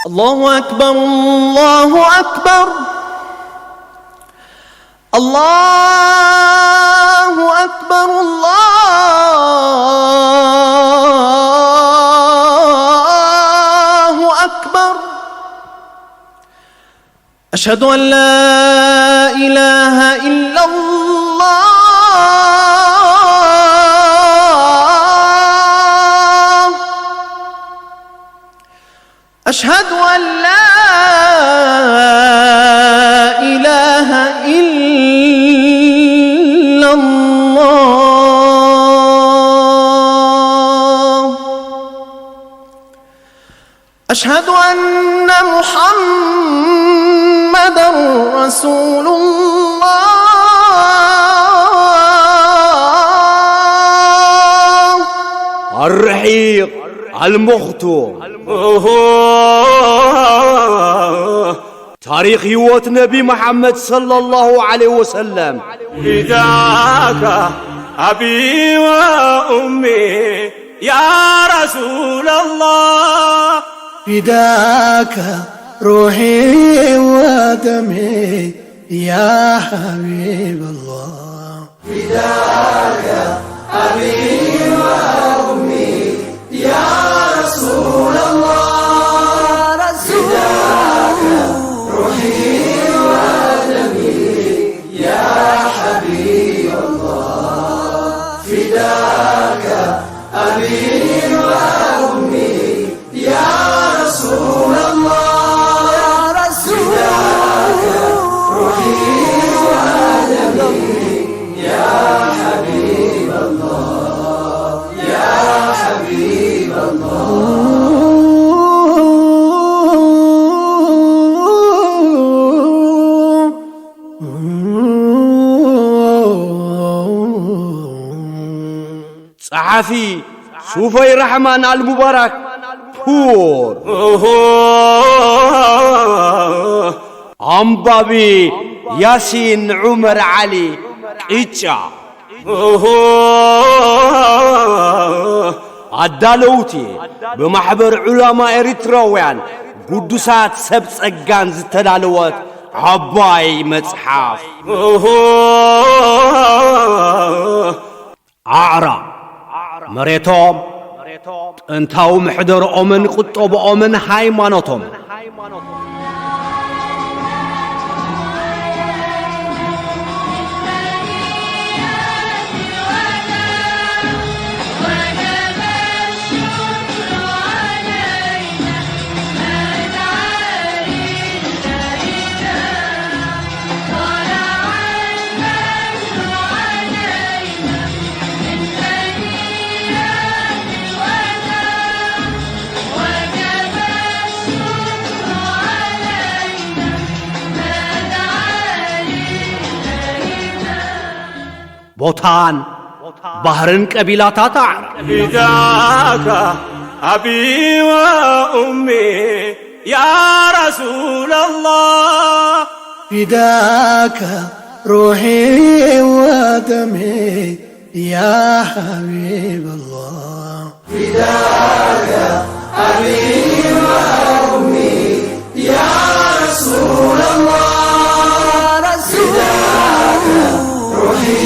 الله أكبر، الله أكبر، الله أكبر، الله أكبر. أشهد أن لا إله إلا الله. أشهد أن لا إله إلا الله. أشهد أن محمدا رسول الله. الرحيق المختوم. ታሪኽ ህይወት ነቢ መሓመድ ሰለላሁ ዐለይሂ ወሰለም። فداك أبي وأمي يا رسول الله. فداك روحي ودمي يا حبيب الله. فداك أبي وأمي يا رسول الله. فداك روحي ودمي يا حبيب الله. فداك أبي وأمي يا رسول الله. يا رسول الله. روحي ودمي يا حبيب الله، يا حبيب الله. ጸሓፊ ሱፈይ ራሕማን ኣልሙባራክ ፑር። ኣንባቢ ያሲን ዑመር ዓሊ ቅጫ። ኣዳለውቲ ብማሕበር ዑላማ ኤሪትራውያን ግዱሳት ሰብ ጸጋን ዝተዳለወት ዓባይ መጽሓፍ። ኣዕራ መሬቶም፣ ጥንታዊ ምሕደርኦምን ቁጠብኦምን ሃይማኖቶምን። ቦታን ባህርን ቀቢላታት ኣዕራብ። فداك أبي وأمي يا رسول الله. فداك روحي ودمي يا حبيب الله. فداك أبي وأمي يا رسول الله. يا رسول الله. روحي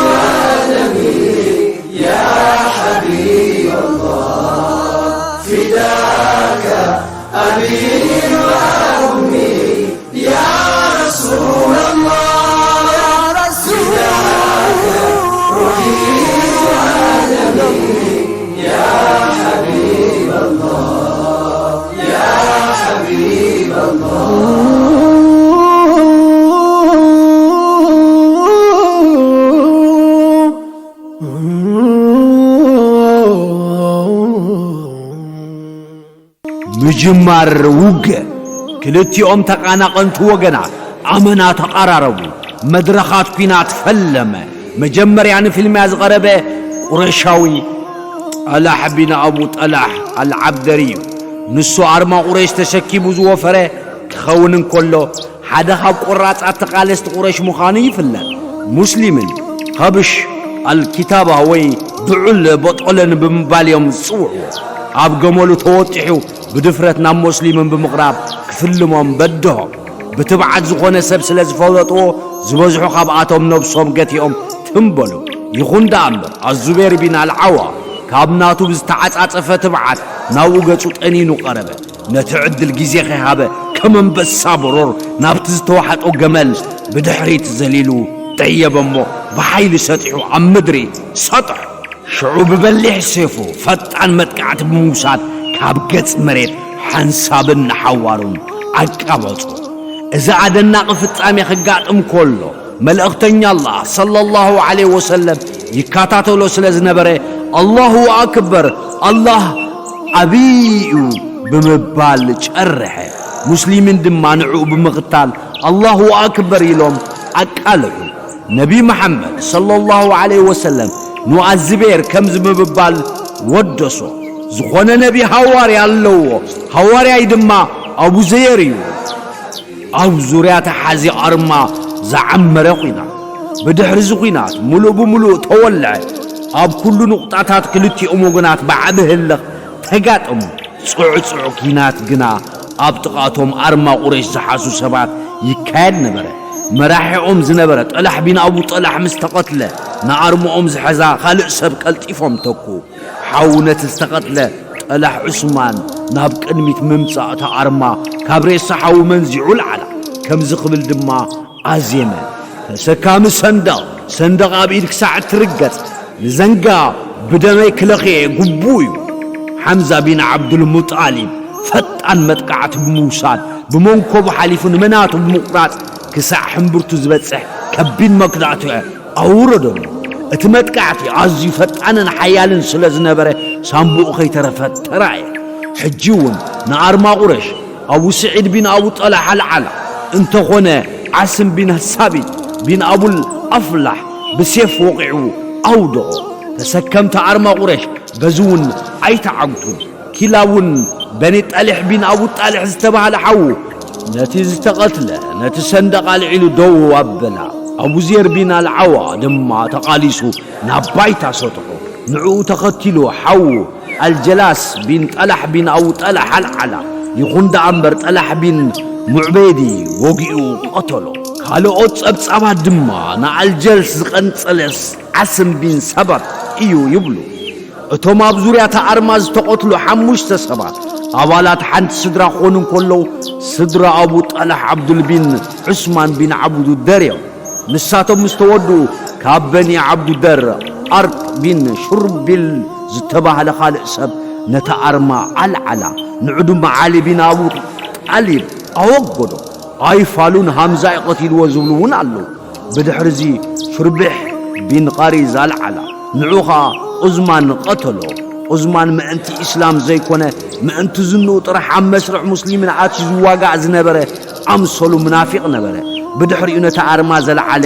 ودمي يا حبيب الله. فداك أبي وأمي يا رسول الله. يا رسول الله. روحي ودمي يا حبيب الله، يا حبيب الله. ምጅማር ውግእ። ክልቲኦም ተቓናቐንቲ ወገናት ኣመና ተቓራረቡ። መድረኻት ኲናት ፈለመ። መጀመርያ ንፊልምያ ዝቐረበ ቁረሻዊ ጠላሕ ቢን ኣቡ ጠላሕ ኣልዓብደሪ እዩ። ንሱ ኣርማ ቁረሽ ተሸኪሙ ዝወፈረ ክኸውን እንከሎ፣ ሓደ ካብ ቆራጻት ተቓለስቲ ቁረሽ ምዃኑ ይፍለጥ። ሙስሊምን ኸብሽ ኣልኪታባ ወይ ድዑል በጦለን ብምባል እዮም ዝጽውዕዎ። ካብ ገመሉ ተወጢሑ ብድፍረት ናብ ሞስሊምን ብምቕራብ ክፍልሞም በድሆም። ብትብዓት ዝኾነ ሰብ ስለ ዝፈለጥዎ ዝበዝሑ ካብኣቶም ነብሶም ገቲኦም ትም በሉ። ይኹን ደኣ እምበር ኣዙቤር ቢን ኣልዓዋ ካብ ናቱ ብዝተዓጻጸፈ ትብዓት ናብኡ ገጹ ጠኒኑ ቀረበ። ነቲ ዕድል ግዜ ከይሃበ ከም ኣንበሳ በሮር ናብቲ ዝተዋሕጦ ገመል ብድሕሪት ዘሊሉ ደየበ እሞ ብሓይሊ ሰጢሑ ኣብ ምድሪ ሰጥሖ። ሽዑ ብበሊሕ ሴፉ ፈጣን መጥቃዕቲ ብምውሳድ ካብ ገጽ መሬት ሓንሳብን ንሓዋሩን ኣቃበጾ። እዚ ኣደናቒ ፍጻሜ ክጋጥም ከሎ መልእኽተኛ ኣላህ ሰለላሁ ዐለይሂ ወሰለም ይከታተሎ ስለ ዝነበረ ኣላሁ ኣክበር፣ ኣላህ ዓብዪ እዩ ብምባል ጨርሐ። ሙስሊሚን ድማ ንዕኡ ብምኽታል ኣላሁ ኣክበር ኢሎም ኣቃልሑ። ነቢ መሓመድ ሰለላሁ ዐለይሂ ወሰለም ንኣዝቤር ከምዚ ብምባል ወደሶ፣ ዝኾነ ነቢ ሃዋርያ ኣለዎ፣ ሃዋርያይ ድማ ኣቡ ዘየር እዩ። ኣብ ዙርያ ተሓዚ ኣርማ ዝዓመረ ኲናት። ብድሕሪ እዚ ኲናት ምሉእ ብምሉእ ተወልዐ። ኣብ ኩሉ ንቑጣታት ክልቲኦም ወገናት ብዓቢ ህልኽ ተጋጠሙ። ጽዑጽዑ ኲናት ግና ኣብ ጥቓቶም ኣርማ ቁረይሽ ዝሓዙ ሰባት ይካየድ ነበረ። መራሒኦም ዝነበረ ጠላሕ ቢን ኣቡ ጠላሕ ምስ ተቐትለ፣ ንኣርማኦም ዝሐዛ ካልእ ሰብ ቀልጢፎም ተኩ። ሓው ነቲ ዝተቐትለ ጠላሕ ዑስማን ናብ ቅድሚት ምምጻእ እታ ኣርማ ካብ ሬሳ ሓው መንዚዑ ለዓላ። ከምዚ ክብል ድማ ኣዜመ። ተሰካሚ ሰንደቕ፣ ሰንደቕ ኣብ ኢድ ክሳዕ እትርገጽ፣ ንዘንጋ ብደመይ ክለኽየ ግቡእ እዩ። ሓምዛ ቢን ዓብዱልሙጣሊብ ፈጣን መጥቃዕቲ ብምውሳድ ብመንኮቡ ሓሊፉ ንመናቱ ብምቑራጽ ክሳዕ ሕምብርቱ ዝበጽሕ ከቢድ መክዳእትኦ ኣውረደሉ። እቲ መጥቃዕቲ ኣዝዩ ፈጣንን ሓያልን ስለ ዝነበረ ሳምቡኡ ከይተረፈ ተራእየ። ሕጂ እውን ንኣርማ ቁረሽ ኣቡ ስዒድ ቢን ኣቡ ጠላሕ ኣልዓላ እንተኾነ ዓስም ቢን ሳቢት ቢን ኣቡል ኣፍላሕ ብሴፍ ወቒዑ ኣውደቖ። ተሰከምቲ ኣርማ ቁረሽ በዚ እውን ኣይተዓግቱን። ኪላ እውን በኒ ጠሊሕ ቢን ኣቡ ጣሊሕ ዝተባህለ ሓዉ ነቲ ዝተቐትለ ነቲ ሰንደቕ ኣልዒሉ ደው ኣበላ። ኣቡዜር ቢን ኣልዓዋ ድማ ተቓሊሱ ናብ ባይታ ሰጥሑ። ንዕኡ ተኸቲሉ ሓዉ ኣልጀላስ ቢን ጠላሕ ቢን ኣቡ ጠላሕ ኣልዓላ። ይኹን ደኣ እምበር ጠላሕ ቢን ሙዕቤዲ ወጊኡ ቀተሎ። ካልኦት ጸብጻባት ድማ ንኣልጀልስ ዝቐንጸለስ ዓስም ቢን ሰበት እዩ ይብሉ። እቶም ኣብ ዙርያ እታ ኣርማ ዝተቐትሉ ሓሙሽተ ሰባት ኣባላት ሓንቲ ስድራ ክኾኑ እንከለዉ፣ ስድራ ኣቡ ጠላሕ ዓብዱል ቢን ዑስማን ቢን ዓብዱ ደር እዮም። ንሳቶም ምስ ተወድኡ፣ ካብ በኒ ዓብዱ ደር ኣርጥ ቢን ሹርቢል ዝተባህለ ካልእ ሰብ ነታ ኣርማ ኣልዓላ። ንዑ ድማ ዓሊ ቢን ኣቡ ጣሊብ ኣወገዶ። ኣይፋሉን ሃምዛ እዩ ቀቲልዎ ዝብሉ እውን ኣለዉ። ብድሕሪ እዚ ሹርቢሕ ቢን ቃሪዝ ኣልዓላ። ንዑ ኸኣ ዑዝማን ቀተሎ። ዑዝማን ምእንቲ ኢስላም ዘይኮነ፣ ምእንቲ ዝንኡ ጥራሕ ኣብ መስርዕ ሙስሊሚን ኣትዩ ዝዋጋእ ዝነበረ ኣምሰሉ ሙናፊቕ ነበረ። ብድሕሪኡ ነታ ኣርማ ዘልዓለ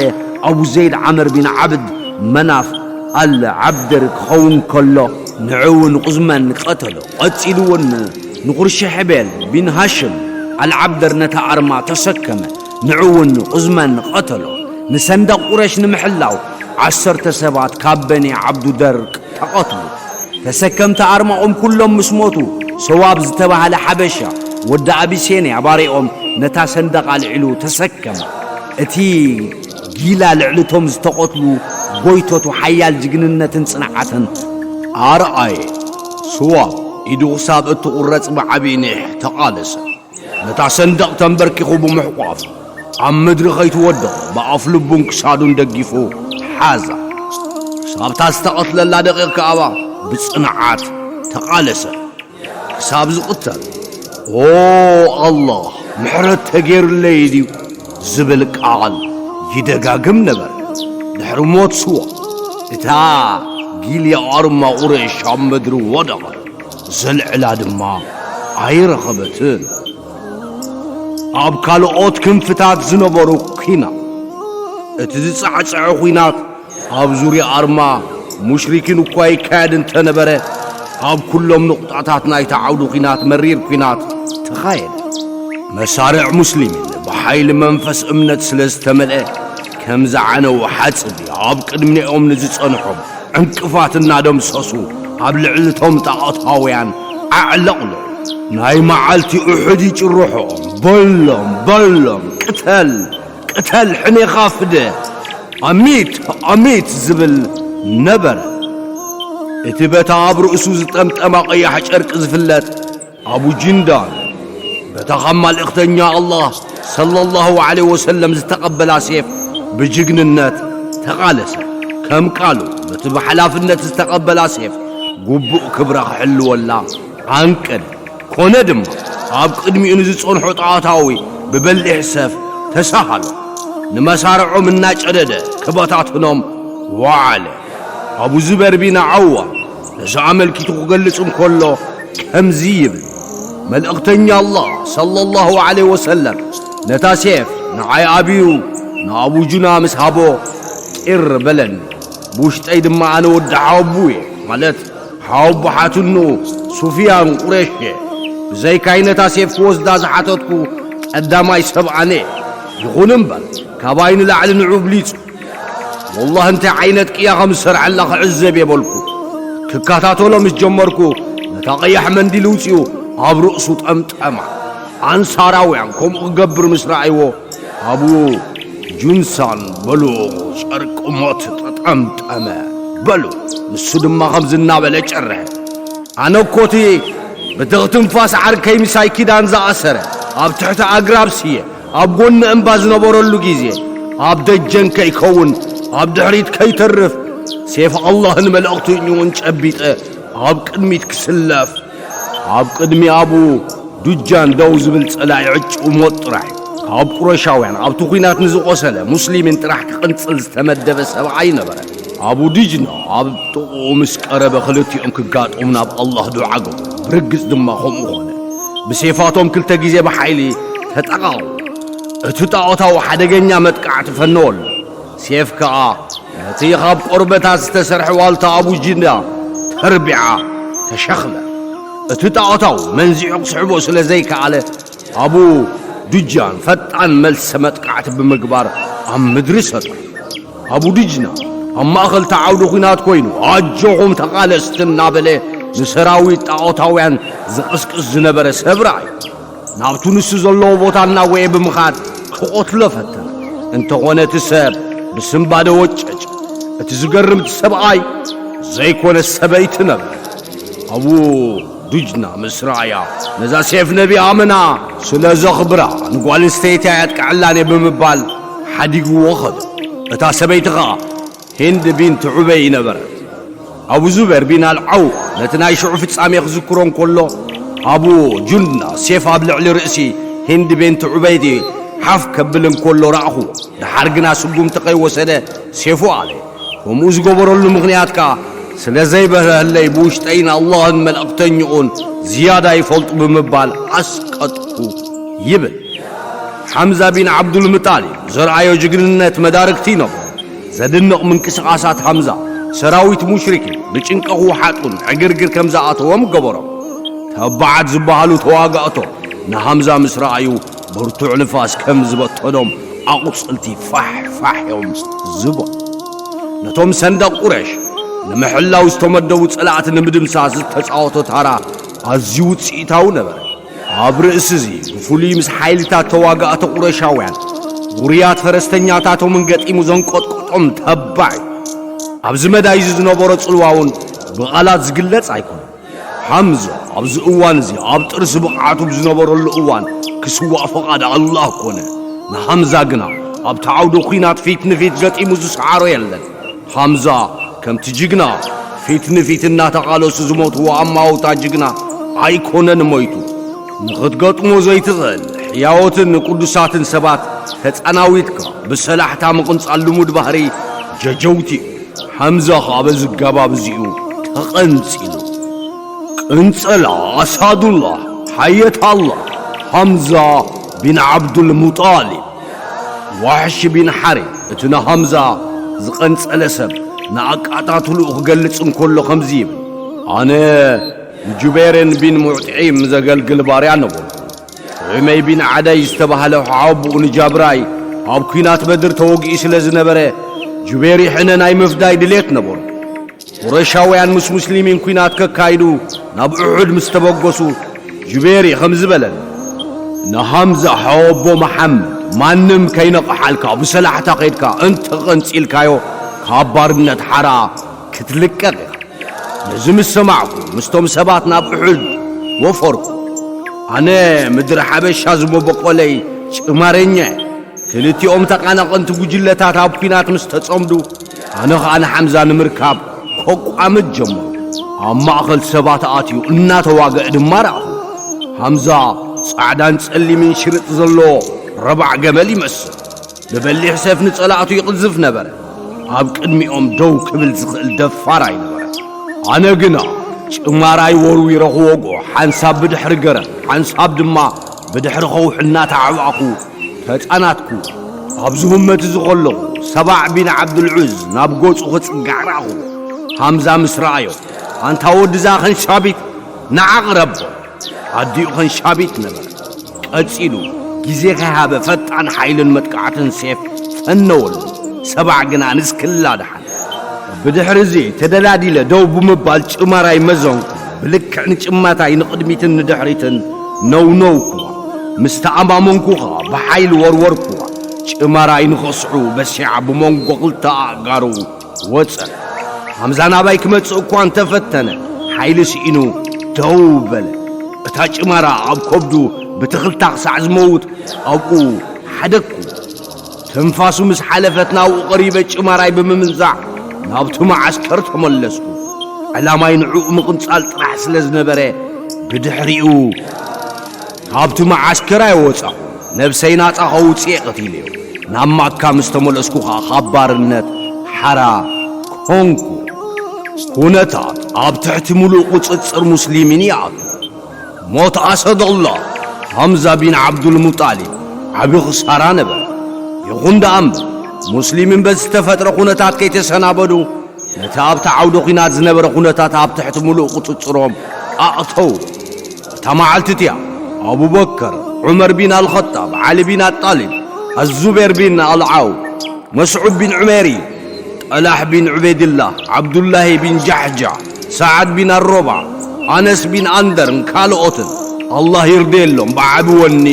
ኣቡ ዘይድ ዓምር ቢን ዓብድ መናፍ ኣል ዓብድር ክኸውን ከሎ፣ ንዑ እውን ዑዝማን ቀተሎ። ቀጺሉ እውን ንኹርሽሕቤል ቢን ሃሽም ኣልዓብደር ነታ ኣርማ ተሰከመ። ንዑ እውን ዑዝማን ቀተሎ። ንሰንደቕ ቁረሽ ንምሕላው ዓሰርተ ሰባት ካብ በኒ ዓብዱ ደርቅ ተቐትሉ። ተሰከምቲ ኣርማኦም ኩሎም ምስ ሞቱ፣ ሰዋብ ዝተባህለ ሓበሻ ወዲ ኣቢሴንያ ባሪኦም ነታ ሰንደቕ ኣልዒሉ ተሰከመ። እቲ ጊላ ልዕሊ እቶም ዝተቐትሉ ጎይተቱ ሓያል ጅግንነትን ጽንዓትን ኣርኣየ። ስዋብ ኢዱ ክሳብ እትቑረጽ ብዓቢ ኒሕ ተቓለሰ። ነታ ሰንደቕ ተንበርኪኹ ብምሕቋፍ፣ ኣብ ምድሪ ከይትወድቕ ብኣፍልቡን ክሳዱን ደጊፉ ሓዛ። ክሳብታ ዝተቐትለላ ደቂቕ ከኣባ ብጽንዓት ተቓለሰ። ክሳብ ዝቕተል፣ "ኦ ኣላህ፣ ምሕረት ተገይሩለይ ድዩ?" ዝብል ቃል ይደጋግም ነበረ። ድሕሪ ሞት ስዋ፣ እታ ጊልያ ኣርማ ቁረይሽ ኣብ ምድሪ ወደቐት። ዘልዕላ ድማ ኣይረኸበትን። ኣብ ካልኦት ክንፍታት ዝነበሩ ኲናት፣ እቲ ዝጻዕጸዐ ኲናት ኣብ ዙርያ ኣርማ ሙሽሪኪን እኳ ይካየድ እንተነበረ፣ ኣብ ኩሎም ንቑጣታት ናይቲ ዓውዲ ኲናት መሪር ኲናት ተኻየደ። መሳርዕ ሙስሊሚን ብሓይሊ መንፈስ እምነት ስለ ዝተመልአ፣ ከም ዝዓነወ ሓጽቢ ኣብ ቅድሚኦም ንዝጸንሖም ዕንቅፋት እናደምሰሱ፣ ኣብ ልዕሊ እቶም ጣዖታውያን ዓዕለቕሎ ናይ መዓልቲ ኡሑድ ይጭርሖ። በሎም በሎም፣ ቅተል ቅተል፣ ሕኔኻ ፍደ፣ ኣሚት ኣሚት ዝብል ነበረ። እቲ በታ ኣብ ርእሱ ዝጠምጠማ ቀያሕ ጨርቂ ዝፍለጥ ኣቡ ጅንዳን፣ በታ ካብ ማልእኽተኛ ኣላህ ሰለላሁ ዐለይሂ ወሰለም ዝተቐበላ ሴፍ ብጅግንነት ተቓለሰ። ከም ቃሉ፣ በቲ ብሓላፍነት ዝተቐበላ ሴፍ ግቡእ ክብራ ክሕልወላ ዓንቀደ። ኮነ ድማ፣ ኣብ ቅድሚኡ ንዝጸንሑ ጣዖታዊ ብበሊሕ ሰፍ ተሳሃሎ። ንመሳርዖም እናጨደደ ክበታትኖም ወዓለ። ኣቡ ዙበይር ቢን ዓዋም ነዚ ኣመልኪቱ ክገልጽ እንከሎ ከምዚ ይብል፣ መልእኽተኛ ኣላህ ሰለላሁ ዐለይሂ ወሰለም ነታ ሴፍ ንዓይ ኣብዩ ንኣቡ ጁና ምስ ሃቦ ቂር በለኒ። ብውሽጠይ ድማ ኣነ ወዲ ሓወቡ እየ፣ ማለት ሓወቡ ሓትኑ ሱፍያን ቁሬሽ እየ። ብዘይካይ ነታ ሴፍ ክወስዳ ዝሓተትኩ ቀዳማይ ሰብ ኣነ እየ። ይኹን እምበር ካባይ ንላዕሊ ንዑ ብሊጹ። ወላሂ እንታይ ዓይነት ቅያ ከም ዝሰርዐላ ክዕዘብ እየ በልኩ። ክከታተሎ ምስ ጀመርኩ ነታ ቀያሕ መንዲል ውጺኡ ኣብ ርእሱ ጠምጠማ። ኣንሳራውያን ከምኡ ክገብር ምስ ረኣይዎ ኣቡ ጁንሳን በሉ ጨርቂ ሞት ተጠምጠመ በሉ። ንሱ ድማ ከምዚ እናበለ ጨርሐ። ኣነ እኮ እቲ ብትኽ ትንፋስ ዓርከይ ምሳይ ኪዳን ዝኣሰረ ኣብ ትሕቲ ኣግራብ ስየ ኣብ ጎኒ እምባ ዝነበረሉ ግዜ ኣብ ደጀን ከይከውን ኣብ ድሕሪት ከይተርፍ ሴፍ ኣላህን መልእኽተኛኡን ጨቢጠ ኣብ ቅድሚት ክስለፍ ኣብ ቅድሚ ኣቡ ዱጃን ደው ዝብል ጸላኢ ዕጭ ሞት ጥራሕ። ካብ ቁረሻውያን ኣብቲ ኲናት ንዝቖሰለ ሙስሊምን ጥራሕ ክቕንጽል ዝተመደበ ሰብ ኣይነበረን። ኣቡ ዱጅና ኣብ ጥቕኡ ምስ ቀረበ ክልቲኦም ክጋጠሙ ናብ ኣላህ ዱዓ ገበሩ። ብርግጽ ድማ ከምኡ ኾነ። ብሴፋቶም ክልተ ግዜ ብሓይሊ ተጠቓቑ። እቲ ጣዖታዊ ሓደገኛ መጥቃዕቲ ፈነወሉ። ሴፍ ከኣ ነቲ ካብ ቆርበታት ዝተሰርሐ ዋልታ ኣቡ ጂንዳ ተርቢዓ ተሸኽለ። እቲ ጣዖታዊ መንዚዑ ክስሕቦ ስለ ዘይከኣለ፣ ኣቡ ዱጃን ፈጣን መልሰ መጥቃዕቲ ብምግባር ኣብ ምድሪ ሰጠ። ኣቡ ዱጅና ኣብ ማእኸል እቲ ዓውዲ ኲናት ኮይኑ፣ ኣጆኹም ተቓለስቲ እናበለ ንሰራዊት ጣዖታውያን ዝቕስቅስ ዝነበረ ሰብ ረኣዩ። ናብቲ ንሱ ዘለዎ ቦታ እናጎየ ብምኻድ ክቐትሎ ፈተነ። እንተኾነ እቲ ሰብ ብስንባደ ወጨጨ። እቲ ዝገርም እቲ ሰብኣይ ዘይኮነ ሰበይቲ ነበረት። ኣቡ ዱጅና ምስ ረኣያ ነዛ ሴፍ ነቢ ኣመና ስለ ዘኽብራ ንጓል ኣንስተይቲ ኣየጥቅዐላን እየ ብምባል ሓዲግዎ ኸደ። እታ ሰበይቲ ኸኣ ሂንድ ቢንት ዑበይ ነበረት። ኣቡ ዙበይር ቢን ኣልዓው ነቲ ናይ ሽዑ ፍጻሜ ክዝክሮ እንከሎ፣ ኣቡ ጁንዳ ሴፍ ኣብ ልዕሊ ርእሲ ሂንድ ቢንት ዑበይቲ ሓፍ ከብል እንከሎ ረኣኹዎ። ደሓር ግና ስጉምቲ ከይወሰደ ሴፉ ኣለ። ከምኡ ዝገበረሉ ምኽንያት ከኣ ስለ ዘይበርሀለይ ብውሽጠይ ንኣላህን መልእኽተኛኡን ዝያዳ ይፈልጡ ብምባል ኣስቀጥኩ ይብል። ሓምዛ ቢን ዓብዱልምጣሊብ ዘርኣዮ ጅግንነት መዳርግቲ ነበሩ። ዘድንቕ ምንቅስቓሳት ሃምዛ፣ ሰራዊት ሙሽሪኪን ብጭንቂ ክወሓጡን ዕግርግር ከም ዝኣተዎም ገበሮም። ተባዓት ዝበሃሉ ተዋጋእቶ ንሃምዛ ምስ ረኣዩ፣ ብርቱዕ ንፋስ ከም ዝበተኖም ኣቑጽልቲ ፋሕ ፋሕ እዮም ዝበሉ። ነቶም ሰንደቕ ቁረሽ ንምሕላው ዝተመደቡ ጸላእቲ ንምድምሳስ ዝተጻወቶ ታራ ኣዝዩ ውጽኢታዊ ነበረ። ኣብ ርእሲ እዚ፣ ብፍሉይ ምስ ሓይልታት ተዋጋእቲ ቁረሻውያን፣ ውሩያት ፈረስተኛታቶምን ገጢሙ ዘንቀጥቀጦም ተባዕ እዩ። ኣብዚ መዳይ እዚ ዝነበሮ ጽልዋ እውን ብቓላት ዝግለጽ ኣይኮነን። ሓምዛ ኣብዚ እዋን እዚ ኣብ ጥርሲ ብቕዓቱ ብዝነበረሉ እዋን ክስዋእ ፍቓድ ኣላህ ኮነ። ንሓምዛ ግና ኣብቲ ዓውዲ ኲናት ፊት ንፊት ገጢሙ ዝሰዓሮ የለን። ሓምዛ ከምቲ ጅግና ፊት ንፊት እናተቓለሱ ዝሞትዎ ኣማውታ ጅግና ኣይኮነን ሞይቱ። ንኽትገጥሞ ዘይትኽእል ሕያዎትን ቅዱሳትን ሰባት ተጸናዊትካ ብሰላሕታ ምቕንጻል ልሙድ ባህሪ ጀጀውቲ እዩ። ሓምዛ ኸኣ በዚ ኣገባብ እዚኡ ተቐንጺሉ። ቅንጸላ ኣሳዱላህ ሓየት ኣላህ ሓምዛ ቢን ዓብዱል ሙጣሊብ። ዋሕሺ ቢን ሓሪብ እቲ ንሃምዛ ዝቐንጸለ ሰብ ንኣቃታትልኡ ክገልጽ እንከሎ ከምዚ ይብል፣ ኣነ ንጁቤርን ቢን ሙዕጢዒም ዘገልግል ባርያ ነበርኩ። ዑመይ ቢን ዓዳይ ዝተባህለ ሓወቦኡ ንጃብራይ ኣብ ኲናት በድር ተወጊኡ ስለ ዝነበረ፣ ጁቤር ይሕነ ናይ ምፍዳይ ድሌት ነበሮ። ቁረሻውያን ምስ ሙስሊሚን ኲናት ከካይዱ ናብ ኡሑድ ምስ ተበገሱ፣ ጁቤሪ ከምዚ በለን፣ ንሃምዛ ሓወቦ መሓመድ ማንም ከይነቕሓልካ ብሰላሕታ ከይድካ እንተቐንጺልካዮ ካብ ባርነት ሓራ ክትልቀቕ ኢኻ። ነዚ ምስ ሰማዕኩ ምስቶም ሰባት ናብ ኡሑድ ወፈርኩ። ኣነ ምድሪ ሓበሻ ዝመበቆለይ ጭማረኛ እየ። ክልቲኦም ተቓናቐንቲ ጉጅለታት ኣብ ኲናት ምስ ተጸምዱ፣ ኣነ ኸኣ ንሓምዛ ንምርካብ ከቋምት ጀመሩ። ኣብ ማእከል ሰባት ኣትዩ እናተዋግዐ ድማ ረኣኹ። ሓምዛ ጻዕዳን ጸሊምን ሽርጥ ዘለዎ ረባዕ ገመል ይመስል። ብበሊሕ ሰፍ ንጸላእቱ ይቕዝፍ ነበረ። ኣብ ቅድሚኦም ደው ክብል ዝኽእል ደፋር ኣይነበረ። ኣነ ግና ጭማራይ ወርዊረ ክወግኦ፣ ሓንሳብ ብድሕሪ ገረብ፣ ሓንሳብ ድማ ብድሕሪ ኸውሒ እናተዓዋዕኹ ተጻናትኩ። ኣብዚ ህመት እዚ ከለኹ፣ ሰባዕ ቢን ዓብዱልዑዝ ናብ ገጹ ክጽጋዕ ረኣኹ። ሃምዛ ምስ ረኣዮ፣ ኣንታ ወድዛ ኸንሻቢት፣ ንዓ ቕረቦ። ኣዲኡ ኸንሻቢት ነበረ። ቀጺሉ፣ ግዜ ከይሃበ ፈጣን ሓይልን መጥቃዕትን ሴፍ ፈነወሉ። ሰባዕ ግና ንስክላ ደሓነ። ብድሕሪ እዚ ተደላዲለ ደው ብምባል ጭማራይ መዘንኩ። ብልክዕ ንጭማታይ ንቕድሚትን ንድሕሪትን ነውነውኩዋ። ምስ ተኣማመንኩ ኸኣ ብሓይሊ ወርወርኩዋ። ጭማራይ ንኸስዑ በሲዓ ብመንጎ ክልተ ኣእጋሩ ወጸ። ሃምዛ ናባይ ክመጽእ እኳ እንተፈተነ፣ ሓይሊ ስኢኑ ደው በለ። እታ ጭማራ ኣብ ከብዱ ብትኽልታ ክሳዕ ዝመውት ኣብኡ ሓደግኩ። ትንፋሱ ምስ ሓለፈት ናብኡ ቀሪበ ጭማራይ ብምምንዛዕ ናብቲ መዓስከር ተመለስኩ። ዕላማይ ንዕኡ ምቕንጻል ጥራሕ ስለ ዝነበረ ብድሕሪኡ ካብቲ መዓስከር ኣይወጻኹ። ነብሰይ ናጻ ከውጽእ እየ ቀቲለዮ። ናብ ማካ ምስ ተመለስኩ ኸኣ ካብ ባርነት ሓራ ኮንኩ። ኩነታት ኣብ ትሕቲ ምሉእ ቁጽጽር ሙስሊሚን ይኣቱ። ሞት ኣሰደላህ ሃምዛ ቢን ዓብዱልሙጣሊብ ዓቢ ክሳራ ነበረ። ይኹን ደኣ እምበር፣ ሙስሊሚን በዚ ዝተፈጥረ ኩነታት ከይተሰናበዱ፣ ነቲ ኣብቲ ዓውደ ኲናት ዝነበረ ኩነታት ኣብ ትሕቲ ምሉእ ቁጽጽሮም ኣእተው። እታ መዓልቲ እቲኣ፣ ኣቡበከር፣ ዑመር ቢን ኣልኸጣብ፣ ዓሊ ቢን ኣጣሊብ፣ ኣዙቤር ቢን ኣልዓው፣ መስዑብ ቢን ዑሜሪ፣ ጠላሕ ቢን ዑበይድላህ፣ ዓብዱላሂ ቢን ጃሕጃሕ፣ ሰዓድ ቢን ኣሮባዕ፣ ኣነስ ቢን ኣንደርን ካልኦትን፣ ኣላህ ይርደየሎም፣ ብዓቢ ወኒ፣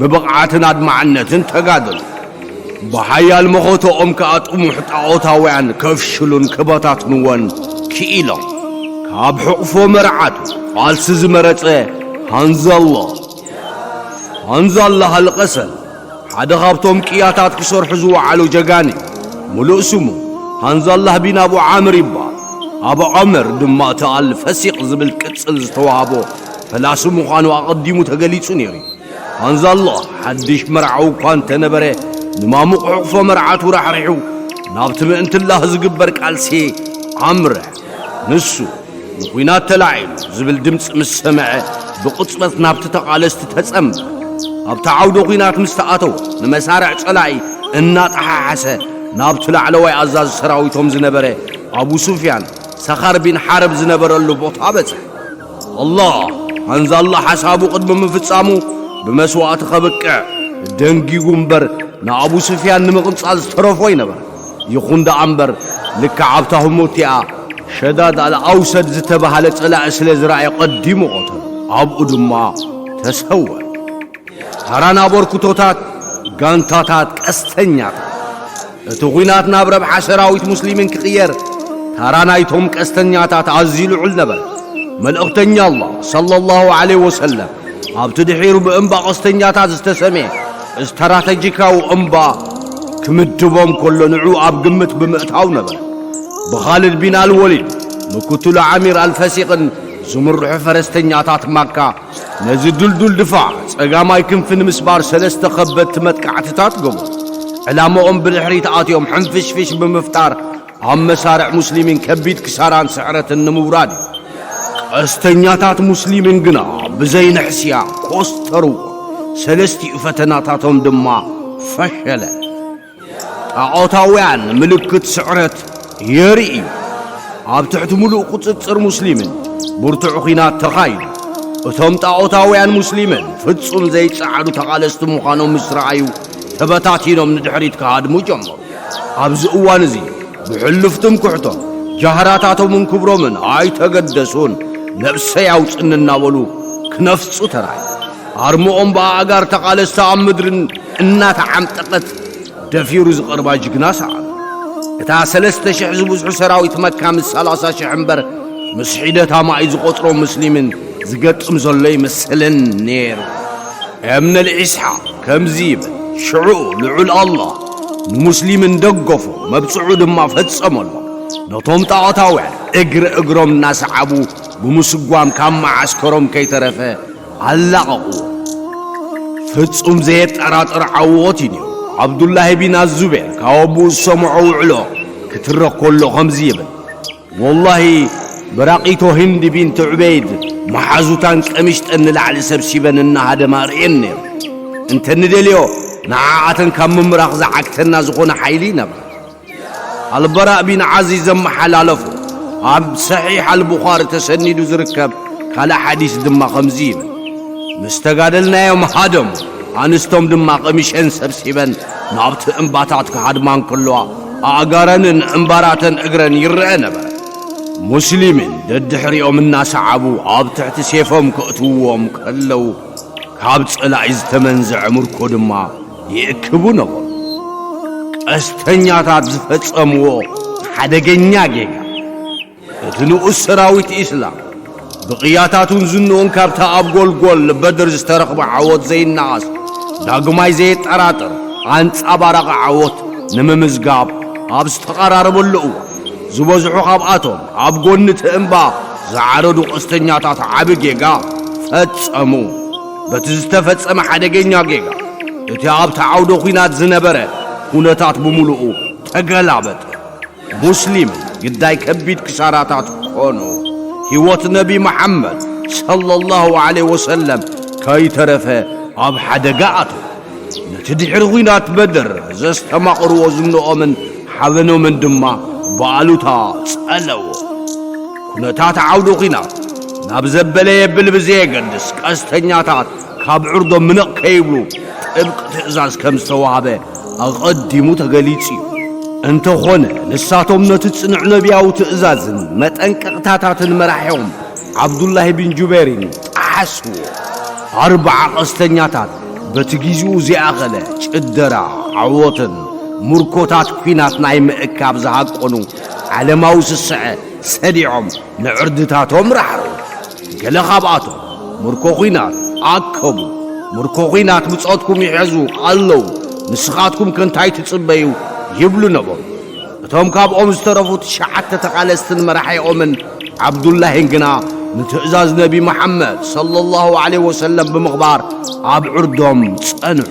ብብቕዓትን ኣድማዕነትን ተጋደሉ። ብሓያል መኸተኦም ከኣ ጥሙሕ ጣዖታውያን ከፍሽሉን ክበታትንዎን ክኢሎም። ካብ ሕቕፎ መርዓቱ ቃልሲ ዝመረጸ ሃንዛላ። ሃንዛላ ሃልቀሰን ሓደ ካብቶም ቅያታት ክሰርሑ ዝወዓሉ ጀጋኒ። ምሉእ ስሙ ሃንዛላህ ቢን ኣቡ ዓምር ይበሃል። ኣቡ ዓምር ድማ እቲ ኣል ፈሲቕ ዝብል ቅጽል ዝተዋህቦ ፈላሲ ምዃኑ ኣቐዲሙ ተገሊጹ ነይሩ። ሃንዛላህ ሓድሽ መርዓዊ እኳ እንተነበረ፣ ንማሙቕ ሕቕፎ መርዓቱ ራሕሪሑ ናብቲ ምእንትላህ ዝግበር ቃልሲ ኣምርሐ። ንሱ ንኲናት ተላዒሉ ዝብል ድምፂ ምስ ሰምዐ፣ ብቕጽበት ናብቲ ተቓለስቲ ተጸምበ። ኣብቲ ዓውደ ኲናት ምስ ተኣተወ፣ ንመሳርዕ ጸላኢ እናጠሓሓሰ ናብቲ ላዕለዋይ ኣዛዚ ሰራዊቶም ዝነበረ ኣቡ ሱፍያን ሰኻር ቢን ሓርብ ዝነበረሉ ቦታ በጽሐ። ኣላህ፣ ሃንዛላ ሓሳቡ ቅድሚ ምፍጻሙ ብመስዋእቲ ከብቅዕ ደንጊጉ እምበር፣ ንኣቡ ሱፍያን ንምቕንጻል ዝተረፎ ኣይነበረ። ይኹን ደኣ እምበር፣ ልክዕ ኣብታ ህሞት እቲኣ ሸዳድ ኣልኣውሰድ ዝተባህለ ጸላኢ ስለ ዝረኣየ ቀዲሙ ቀተሎ። ኣብኡ ድማ ተሰወ። ተራን ኣበርክቶታት ጋንታታት ቀስተኛታት። እቲ ኲናት ናብ ረብሓ ሰራዊት ሙስሊምን ክቕየር፣ ተራ ናይቶም ቀስተኛታት ኣዝዩ ልዑል ነበረ። መልእኽተኛ ኣላህ፣ ሰለላሁ ዐለይሂ ወሰለም፣ ኣብቲ ድሒሩ ብእምባ ቀስተኛታት ዝተሰምየ ስትራተጂካዊ እምባ ክምድቦም ከሎ፣ ንዑ ኣብ ግምት ብምእታው ነበረ። ብኻልድ ቢን ኣልወሊድ፣ ምክትሉ ዓሚር ኣልፈሲቕን ዝምርሑ ፈረስተኛታት ማካ፣ ነዚ ድልዱል ድፋዕ ጸጋማይ ክንፊ ንምስባር ሰለስተ ከበድቲ መጥቃዕትታት ገበሩ። ዕላማኦም ብድሕሪት ኣትዮም ሕንፍሽፍሽ ብምፍጣር ኣብ መሳርዕ ሙስሊሚን ከቢድ ክሳራን ስዕረትን ንምውራድ እዩ። ቀስተኛታት ሙስሊሚን ግና ብዘይንሕስያ ኮስተርዎ። ሰለስቲኡ ፈተናታቶም ድማ ፈሸለ። ጣዖታውያን ምልክት ስዕረት የርኢ እዩ። ኣብ ትሕቲ ምሉእ ቁጽጽር ሙስሊምን ብርቱዕ ኲናት ተኻይዱ። እቶም ጣዖታውያን ሙስሊምን ፍጹም ዘይጸዓዱ ተቓለስቲ ምዃኖም ምስ ረኣዩ፣ ተበታቲኖም ንድሕሪት ክሃድሙ ጀመሩ። ኣብዚ እዋን እዚ ብሕሉፍ ትምክሕቶም ጃህራታቶምን ክብሮምን ኣይተገደሱን። ነብሰይ ኣውጽኒ እናበሉ ክነፍጹ ተራይ። ኣርምኦም ብኣእጋር ተቓለስቲ ኣብ ምድርን እናተዓምጠቐት ደፊሩ ዝቐርባ ጅግና ሰዓብ። እታ ሰለስተ ሽሕ ዝብዝሑ ሰራዊት መካ ምስ ሰላሳ ሽሕ እምበር፣ ምስ ሒደት ኣማኢ ዝቖጽሮ ሙስሊምን ዝገጥም ዘሎ ይመስልን ነይሩ። እብነል ኢስሓቅ ከምዚ ይብል፣ ሽዑ ልዑል ኣላህ ንሙስሊምን ደገፎ፣ መብጽዑ ድማ ፈጸመሎም። ነቶም ጣዖታውያን እግሪ እግሮም እናሰዓቡ ብምስጓም ካብ መዓስከሮም ከይተረፈ ኣላቐቑዎ። ፍጹም ዘየጠራጥር ዓወት እዩ ነይሩ። ዓብዱላሂ ቢን ኣዙቤር ካብ ኣቦኡ ዝሰምዖ ውዕሎ ክትረኽ ከሎ ከምዚ ይብል፣ ወላሂ፣ ብራቒቶ ሂንድ ቢንት ዑበይድ መሓዙታን ቀሚሽጠን ንላዕሊ ሰብሲበን እናሃደማ ርእየን ነይሩ። እንተ ንደልዮ፣ ንዓኣተን ካብ ምምራኽ ዝዓግተና ዝኾነ ሓይሊ ይነበረ። ኣልበራእ ቢን ዓዚዝ ዘመሓላለፎ፣ ኣብ ሰሒሕ ኣልቡኻሪ ተሰኒዱ ዝርከብ ካልእ ሓዲስ ድማ ከምዚ ይብል፣ ምስ ተጋደልናዮም ሃደሙ፣ ኣንስቶም ድማ ቀሚሸን ሰብሲበን ናብቲ እምባታት ክሃድማ እንከለዋ፣ ኣእጋረንን እምባራተን እግረን ይረአ ነበረ። ሙስሊምን ደድሕሪኦም እናሰዓቡ ኣብ ትሕቲ ሴፎም ከእትውዎም ከለዉ፣ ካብ ጸላኢ ዝተመንዘዐ ምርኮ ድማ ይእክቡ ነበሩ። ቀስተኛታት ዝፈጸምዎ ሓደገኛ ጌጋ። እቲ ንኡስ ሰራዊት ኢስላም ብቕያታቱን ዝንኡን ካብታ ኣብ ጎልጎል በድር ዝተረኽበ ዓወት ዘይነኣስ፣ ዳግማይ ዘየጠራጥር ኣንጻባራቒ ዓወት ንምምዝጋብ ኣብ ዝተቐራረበሉ እዋን፣ ዝበዝሑ ካብኣቶም ኣብ ጎኒ እቲ እምባ ዝዓረዱ ቀስተኛታት ዓቢ ጌጋ ፈጸሙ። በቲ ዝተፈጸመ ሓደገኛ ጌጋ፣ እቲ ኣብቲ ዓውደ ኲናት ዝነበረ ኩነታት ብምሉኡ ተገላበጠ። ሙስሊም ግዳይ ከቢድ ክሳራታት ኮኑ። ህይወት ነቢ መሓመድ ሰለላሁ ዐለይሂ ወሰለም ከይተረፈ ኣብ ሓደጋ ኣተወ። ነቲ ድሕሪ ኲናት በድር ዘስተማቕርዎ ዝንኦምን ሓበኖምን ድማ ብኣሉታ ጸለዎ። ኩነታት ዓውዲ ኲናት ናብ ዘበለ የብል ብዘየገድስ፣ ቀስተኛታት ካብ ዕርዶም ምነቕ ከይብሉ ጥብቂ ትእዛዝ ከም ዝተዋህበ ኣቐዲሙ ተገሊጹ እዩ። እንተኾነ፣ ንሳቶም ነቲ ጽኑዕ ነቢያዊ ትእዛዝን መጠንቀቕታታትን መራሒኦም ዓብዱላሂ ቢን ጁበይርን ጠሓስዎ። ኣርብዓ ቀስተኛታት በቲ ጊዜኡ ዘይኣኸለ ጭደራ፣ ዓወትን ምርኮታት ኲናት ናይ ምእካብ ዝሃቀኑ ዓለማዊ ስስዐ ሰዲዖም ንዕርድታቶም ራሕረዉ። ገለ ካብኣቶም፣ "ምርኮ ኲናት ኣከቡ፣ ምርኮ ኲናት ብጾትኩም ይሕዙ ኣለዉ፣ ንስኻትኩም ከ እንታይ ትጽበዩ?" ይብሉ ነበሩ። እቶም ካብኦም ዝተረፉ ትሽዓተ ተቓለስትን መራሒኦምን ዓብዱላሂን ግና ንትእዛዝ ነቢ መሓመድ ሰለላሁ ዐለይሂ ወሰለም ብምኽባር ኣብ ዕርዶም ጸንሑ።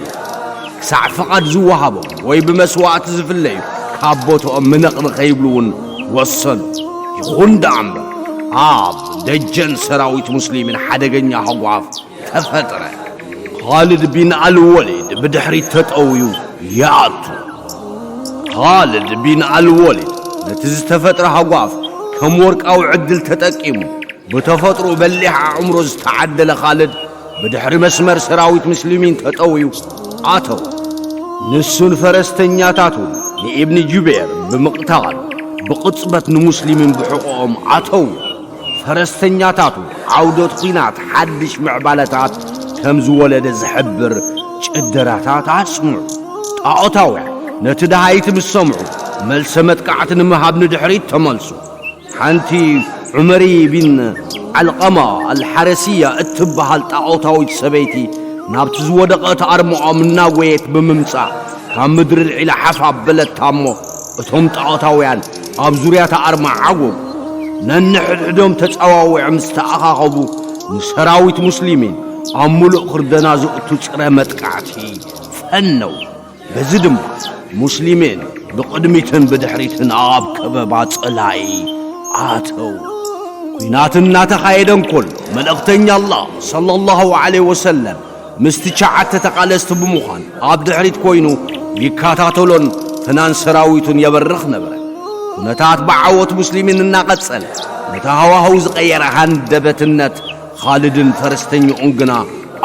ክሳዕ ፍቓድ ዝወሃቦም ወይ ብመስዋእቲ ዝፍለዩ ካብ ቦትኦም ምነቕ ንኸይብሉ እውን ወሰኑ። ይኹን ደኣ እምበር፣ ኣብ ደጀን ሰራዊት ሙስሊምን ሓደገኛ ሃጓፍ ተፈጥረ። ኻልድ ቢን ኣልወሊድ ብድሕሪት ተጠውዩ ይኣቱ። ኻልድ ቢን ኣልወሊድ ነቲ ዝተፈጥረ ሃጓፍ ከም ወርቃዊ ዕድል ተጠቂሙ፣ ብተፈጥሮ በሊሕ ኣእምሮ ዝተዓደለ ኻልድ ብድሕሪ መስመር ሰራዊት ሙስሊሚን ተጠውዩ ኣተው። ንሱን ፈረስተኛታቱን ንኢብኒ ጁቤር ብምቕታል ብቕጽበት ንሙስሊሚን ብሕቖኦም ኣተው። ፈረስተኛታቱ ዓውደት ኲናት ሓድሽ ምዕባለታት ከም ዝወለደ ዝሕብር ጭደራታት ኣስምዑ። ጣዖታውያን ነቲ ደሃይቲ ምስ ሰምዑ፣ መልሰ መጥቃዕቲ ንምሃብ ንድሕሪት ተመልሱ። ሓንቲ ዑመሪ ቢን ዓልቀማ ኣልሓረስያ እትበሃል ጣዖታዊት ሰበይቲ ናብቲ ዝወደቐ እቲ ኣርምኦም እናጎየት ብምምጻእ፣ ካብ ምድሪ ልዒላ ሓፍ ኣበለታ እሞ፣ እቶም ጣዖታውያን ኣብ ዙርያ እቲ ኣርማ ዓወሙ። ነንሕድሕዶም ተጸዋዊዖም ምስ ተኣኻኸቡ፣ ንሰራዊት ሙስሊሚን ኣብ ምሉእ ክርደና ዘእቱ ጽረ መጥቃዕቲ ፈነዉ። በዚ ድማ ሙስሊሚን ብቕድሚትን ብድሕሪትን ኣብ ከበባ ጸላኢ ኣተዉ። ኲናት እናተኻየደ እንከሎ፣ መልእኽተኛ ኣላህ ሰለላሁ ዐለይሂ ወሰለም ምስ ትሽዓተ ተቓለስቲ ብምዃን ኣብ ድሕሪት ኮይኑ ይከታተሎን ፍናን ሰራዊቱን የበርኽ ነበረ። ኩነታት ብዓወት ሙስሊሚን እናቐጸለ፣ ነቲ ሃዋህው ዝቐየረ ሃንደበትነት ኻልድን ፈረስተኛኡን ግና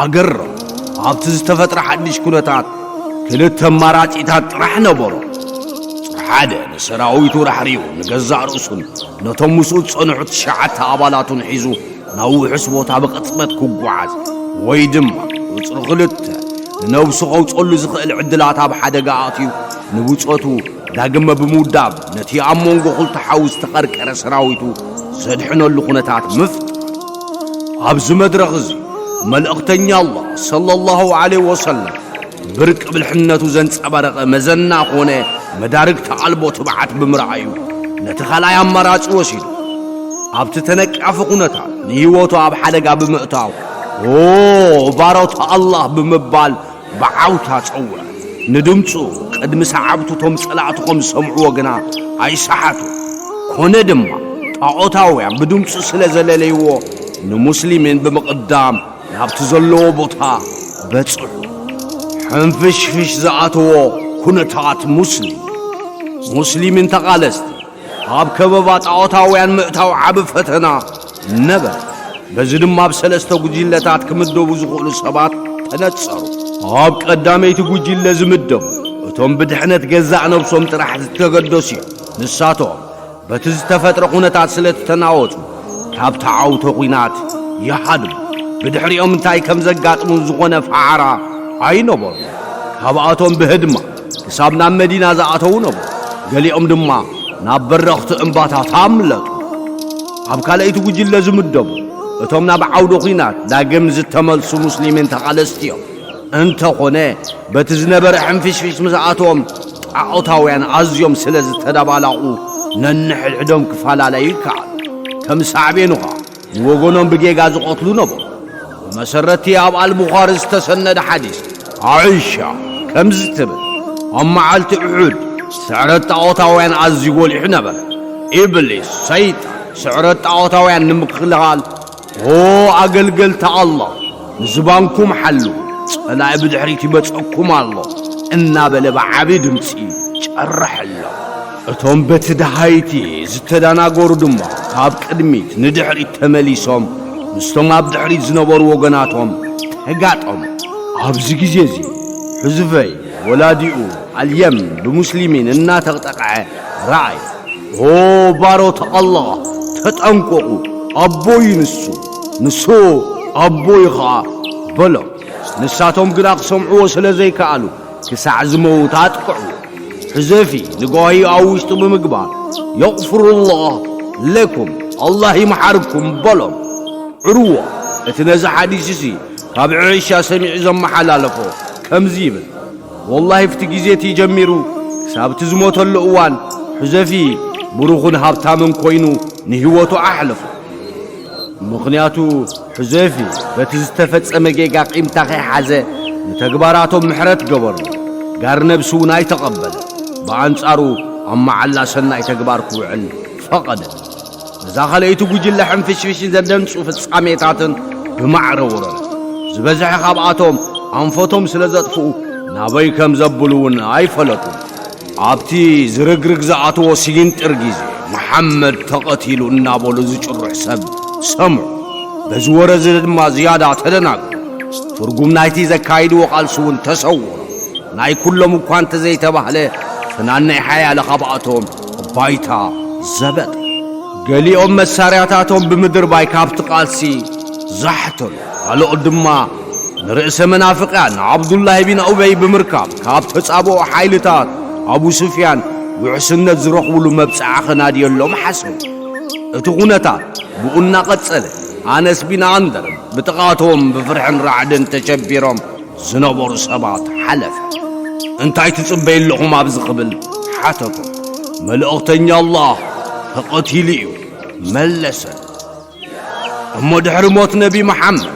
ኣገረሞ። ኣብቲ ዝተፈጥረ ሓድሽ ኩነታት ክልተ ኣማራጺታት ጥራሕ ነበሮ። ጽረ ሓደ ንሰራዊቱ ራሕሪኡ ንገዛእ ርእሱን ነቶም ምስኡ ዝጸንሑ ትሽዓተ ኣባላቱን ሒዙ ናብ ውሑስ ቦታ ብቕጽበት ክጓዓዝ ወይ ድማ ቁጽሪ ክልተ ንነብሱ ከውጸሉ ዝኽእል ዕድላት ኣብ ሓደጋ ኣእትዩ ንብጾቱ ዳግመ ብምውዳብ ነቲ ኣብ መንጎ ክልተ ሓዊ ዝተቐርቀረ ሰራዊቱ ዘድሕነሉ ኩነታት ምፍጣር። ኣብዚ መድረኽ እዚ መልእኽተኛ ኣላህ ሰለላሁ ዐለይሂ ወሰለም ብርቂ ብልሕነቱ ዘንጸባረቐ መዘና ኮነ መዳርግቲ ኣልቦ ትብዓት ብምርኣዩ ነቲ ካልኣይ ኣማራጺ ወሲዱ ኣብቲ ተነቃፊ ኩነታት ንህይወቱ ኣብ ሓደጋ ብምእታው ኦ ባሮት ኣላህ ብምባል ብዓውታ ጸውዐ። ንድምጹ ቅድሚ ሰዓብቱ እቶም ጸላእቱ ከም ዝሰምዕዎ ግና ኣይሰሓቱ። ኮነ ድማ ጣዖታውያን ብድምጹ ስለ ዘለለይዎ ንሙስሊሚን ብምቕዳም ናብቲ ዘለዎ ቦታ በጽሑ። ሕንፍሽፍሽ ዝኣተዎ ኩነታት ሙስሊም ሙስሊምን ተቓለስቲ ኣብ ከበባ ጣዖታውያን ምእታው ዓቢ ፈተና ነበረ። በዚ ድማ ኣብ ሰለስተ ጉጅለታት ክምደቡ ዝኽእሉ ሰባት ተነጸሩ። ኣብ ቀዳመይቲ ጉጅለ ዝምደቡ እቶም ብድሕነት ገዛእ ነብሶም ጥራሕ ዝተገደሱ እዮም። ንሳቶም በቲ ዝተፈጥረ ኩነታት ስለ ዝተናወጹ ካብቲ ዓውተ ኲናት ይሃድሙ። ብድሕሪኦም እንታይ ከም ዘጋጥሞም ዝኾነ ፋዕራ ኣይነበሮም። ካብኣቶም ብህድማ ክሳብ ናብ መዲና ዝኣተዉ ነበሩ። ገሊኦም ድማ ናብ በረኽቲ እምባታት ኣምለጡ። ኣብ ካልኣይቲ ጉጅለ ዝምደቡ እቶም ናብ ዓውደ ኲናት ዳግም ዝተመልሱ ሙስሊሚን ተቓለስቲ እዮም። እንተኾነ በቲ ዝነበረ ሕንፍሽፍሽ ምስኣቶም ጣዖታውያን ኣዝዮም ስለ ዝተደባላቑ ነንሕድሕዶም ክፈላለዩ ይከኣሉ። ከም ሳዕቤኑ ኸኣ ንወገኖም ብጌጋ ዝቐትሉ ነበሩ። ብመሰረትቲ ኣብ ኣልቡኻሪ ዝተሰነደ ሓዲስ ዓኢሻ ከምዚ ትብል፣ ኣብ መዓልቲ እሑድ ስዕረት ጣዖታውያን ኣዝዩ ጎሊሑ ነበረ። ኢብሊስ ሰይጣን ስዕረት ጣዖታውያን ንምክልኻል ኦ ኣገልገልቲ ኣላህ ንዝባንኩም ሓልዉ፣ ጸላኢ ብድሕሪት ይመጸኩም ኣሎ እናበለ ብዓቢ ድምጺ ጨረሐሎም። እቶም በቲ ደሃይቲ ዝተደናገሩ ድማ ካብ ቅድሚት ንድሕሪት ተመሊሶም ምስቶም ኣብ ድሕሪት ዝነበሩ ወገናቶም ተጋጠሙ። ኣብዚ ግዜ እዚ ሕዙፈይ ወላዲኡ ኣልየም ብሙስሊሚን እናተጠቕዐ ረኣዩ። ኦ ባሮት ኣላህ ተጠንቀቑ፣ ኣቦይ ንሱ፣ ንሱ ኣቦይ ኸኣ በሎም። ንሳቶም ግና ክሰምዕዎ ስለ ዘይከኣሉ ክሳዕ ዝመውት ኣጥቅዕዎ። ሕዘፊ ንጓሂ ኣብ ውሽጡ ብምግባር የቕፍሩላህ ለኩም ኣላህ ይምሓርኩም በሎም። ዕርዋ እቲ ነዚ ሓዲስ እዚ ካብ ዕሻ ሰሚዑ ዘመሓላለፎ ከምዚ ይብል። ወላሂ ኣብቲ ግዜ እቲ ጀሚሩ ክሳብ እቲ ዝሞተሉ እዋን፣ ሑዘፊ ብሩኽን ሃብታምን ኮይኑ ንህይወቱ ኣሕለፎ። ምኽንያቱ፣ ሑዘፊ በቲ ዝተፈጸመ ጌጋ ቂምታ ከይሓዘ፣ ንተግባራቶም ምሕረት ገበሩ። ጋር ነብሲ እውን ኣይተቐበለ። ብኣንጻሩ፣ ኣብ መዓላ ሰናይ ተግባር ክውዕል ፈቐደ። እዛ ካልኣይቲ ጉጅለ ሕንፍሽፍሽን ዘደንጹ ፍጻሜታትን ብማዕረ ወረደ። ዝበዝሐ ካብኣቶም ኣንፈቶም ስለ ዘጥፍኡ ናበይ ከም ዘብሉ እውን ኣይፈለጡን። ኣብቲ ዝርግርግ ዝኣተዎ ስጊንጥር ግዜ መሓመድ ተቐቲሉ እናበሉ ዝጭርሕ ሰብ ሰምዑ። በዚ ወረ እዚ ድማ ዝያዳ ተደናገሩ። ትርጉም ናይቲ ዘካይድዎ ቃልሲ እውን ተሰወሮም። ናይ ኩሎም እኳ እንተዘይተባህለ ፍናን ናይ ሓያለ ካብኣቶም ባይታ ዘበጠ። ገሊኦም መሳርያታቶም ብምድርባይ ካብቲ ቃልሲ ዛሕተሉ። ካልኦት ድማ ንርእሰ መናፍቃን ዓብዱላሂ ቢን ኡበይ ብምርካብ ካብ ተጻብኦ ሓይልታት ኣቡ ሱፍያን ውሕስነት ዝረኽብሉ መብጽዓ ኸናድየሎም ሓሰቡ። እቲ ኩነታት ብኡ እናቐጸለ ኣነስ ቢን ኣንደር ብጥቓቶም ብፍርሕን ራዕድን ተሸቢሮም ዝነበሩ ሰባት ሓለፈ። እንታይ ትጽበዩ ኣለኹም ኣብዚ ክብል ሓተቶም። መልእኽተኛ ኣላህ ተቐቲሉ እዩ መለሰ። እሞ ድሕሪ ሞት ነቢ መሓመድ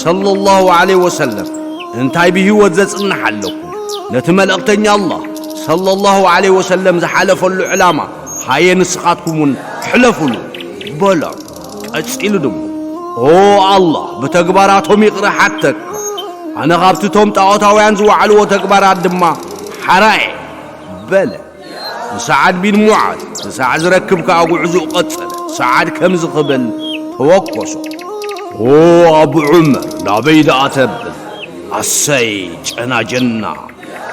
ሰለላሁ ዐለይሂ ወሰለም እንታይ ብህይወት ዘጽንሕ ኣለኩም? ነቲ መልእኽተኛ ኣላህ ሰለላሁ ዐለይሂ ወሰለም ዝሓለፈሉ ዕላማ ሃየ ንስኻትኩም እውን ሕለፉሉ በሎም። ቀጺሉ ድማ ኦ ኣላህ ብተግባራቶም ይቕረ ሓተካ፣ ኣነ ካብቲ እቶም ጣዖታውያን ዝወዓልዎ ተግባራት ድማ ሓራየ በለ። ንሰዓድ ቢን ሙዓዝ ክሳዕ ዝረክብ ከኣ ጉዕዞኡ ቀጸለ። ሰዓድ ከምዚ ክብል ተወከሶ። ኦ ኣቡ ዑመር ናበይ ደኣ ተብል? ኣሰይ ጨና ጀና፣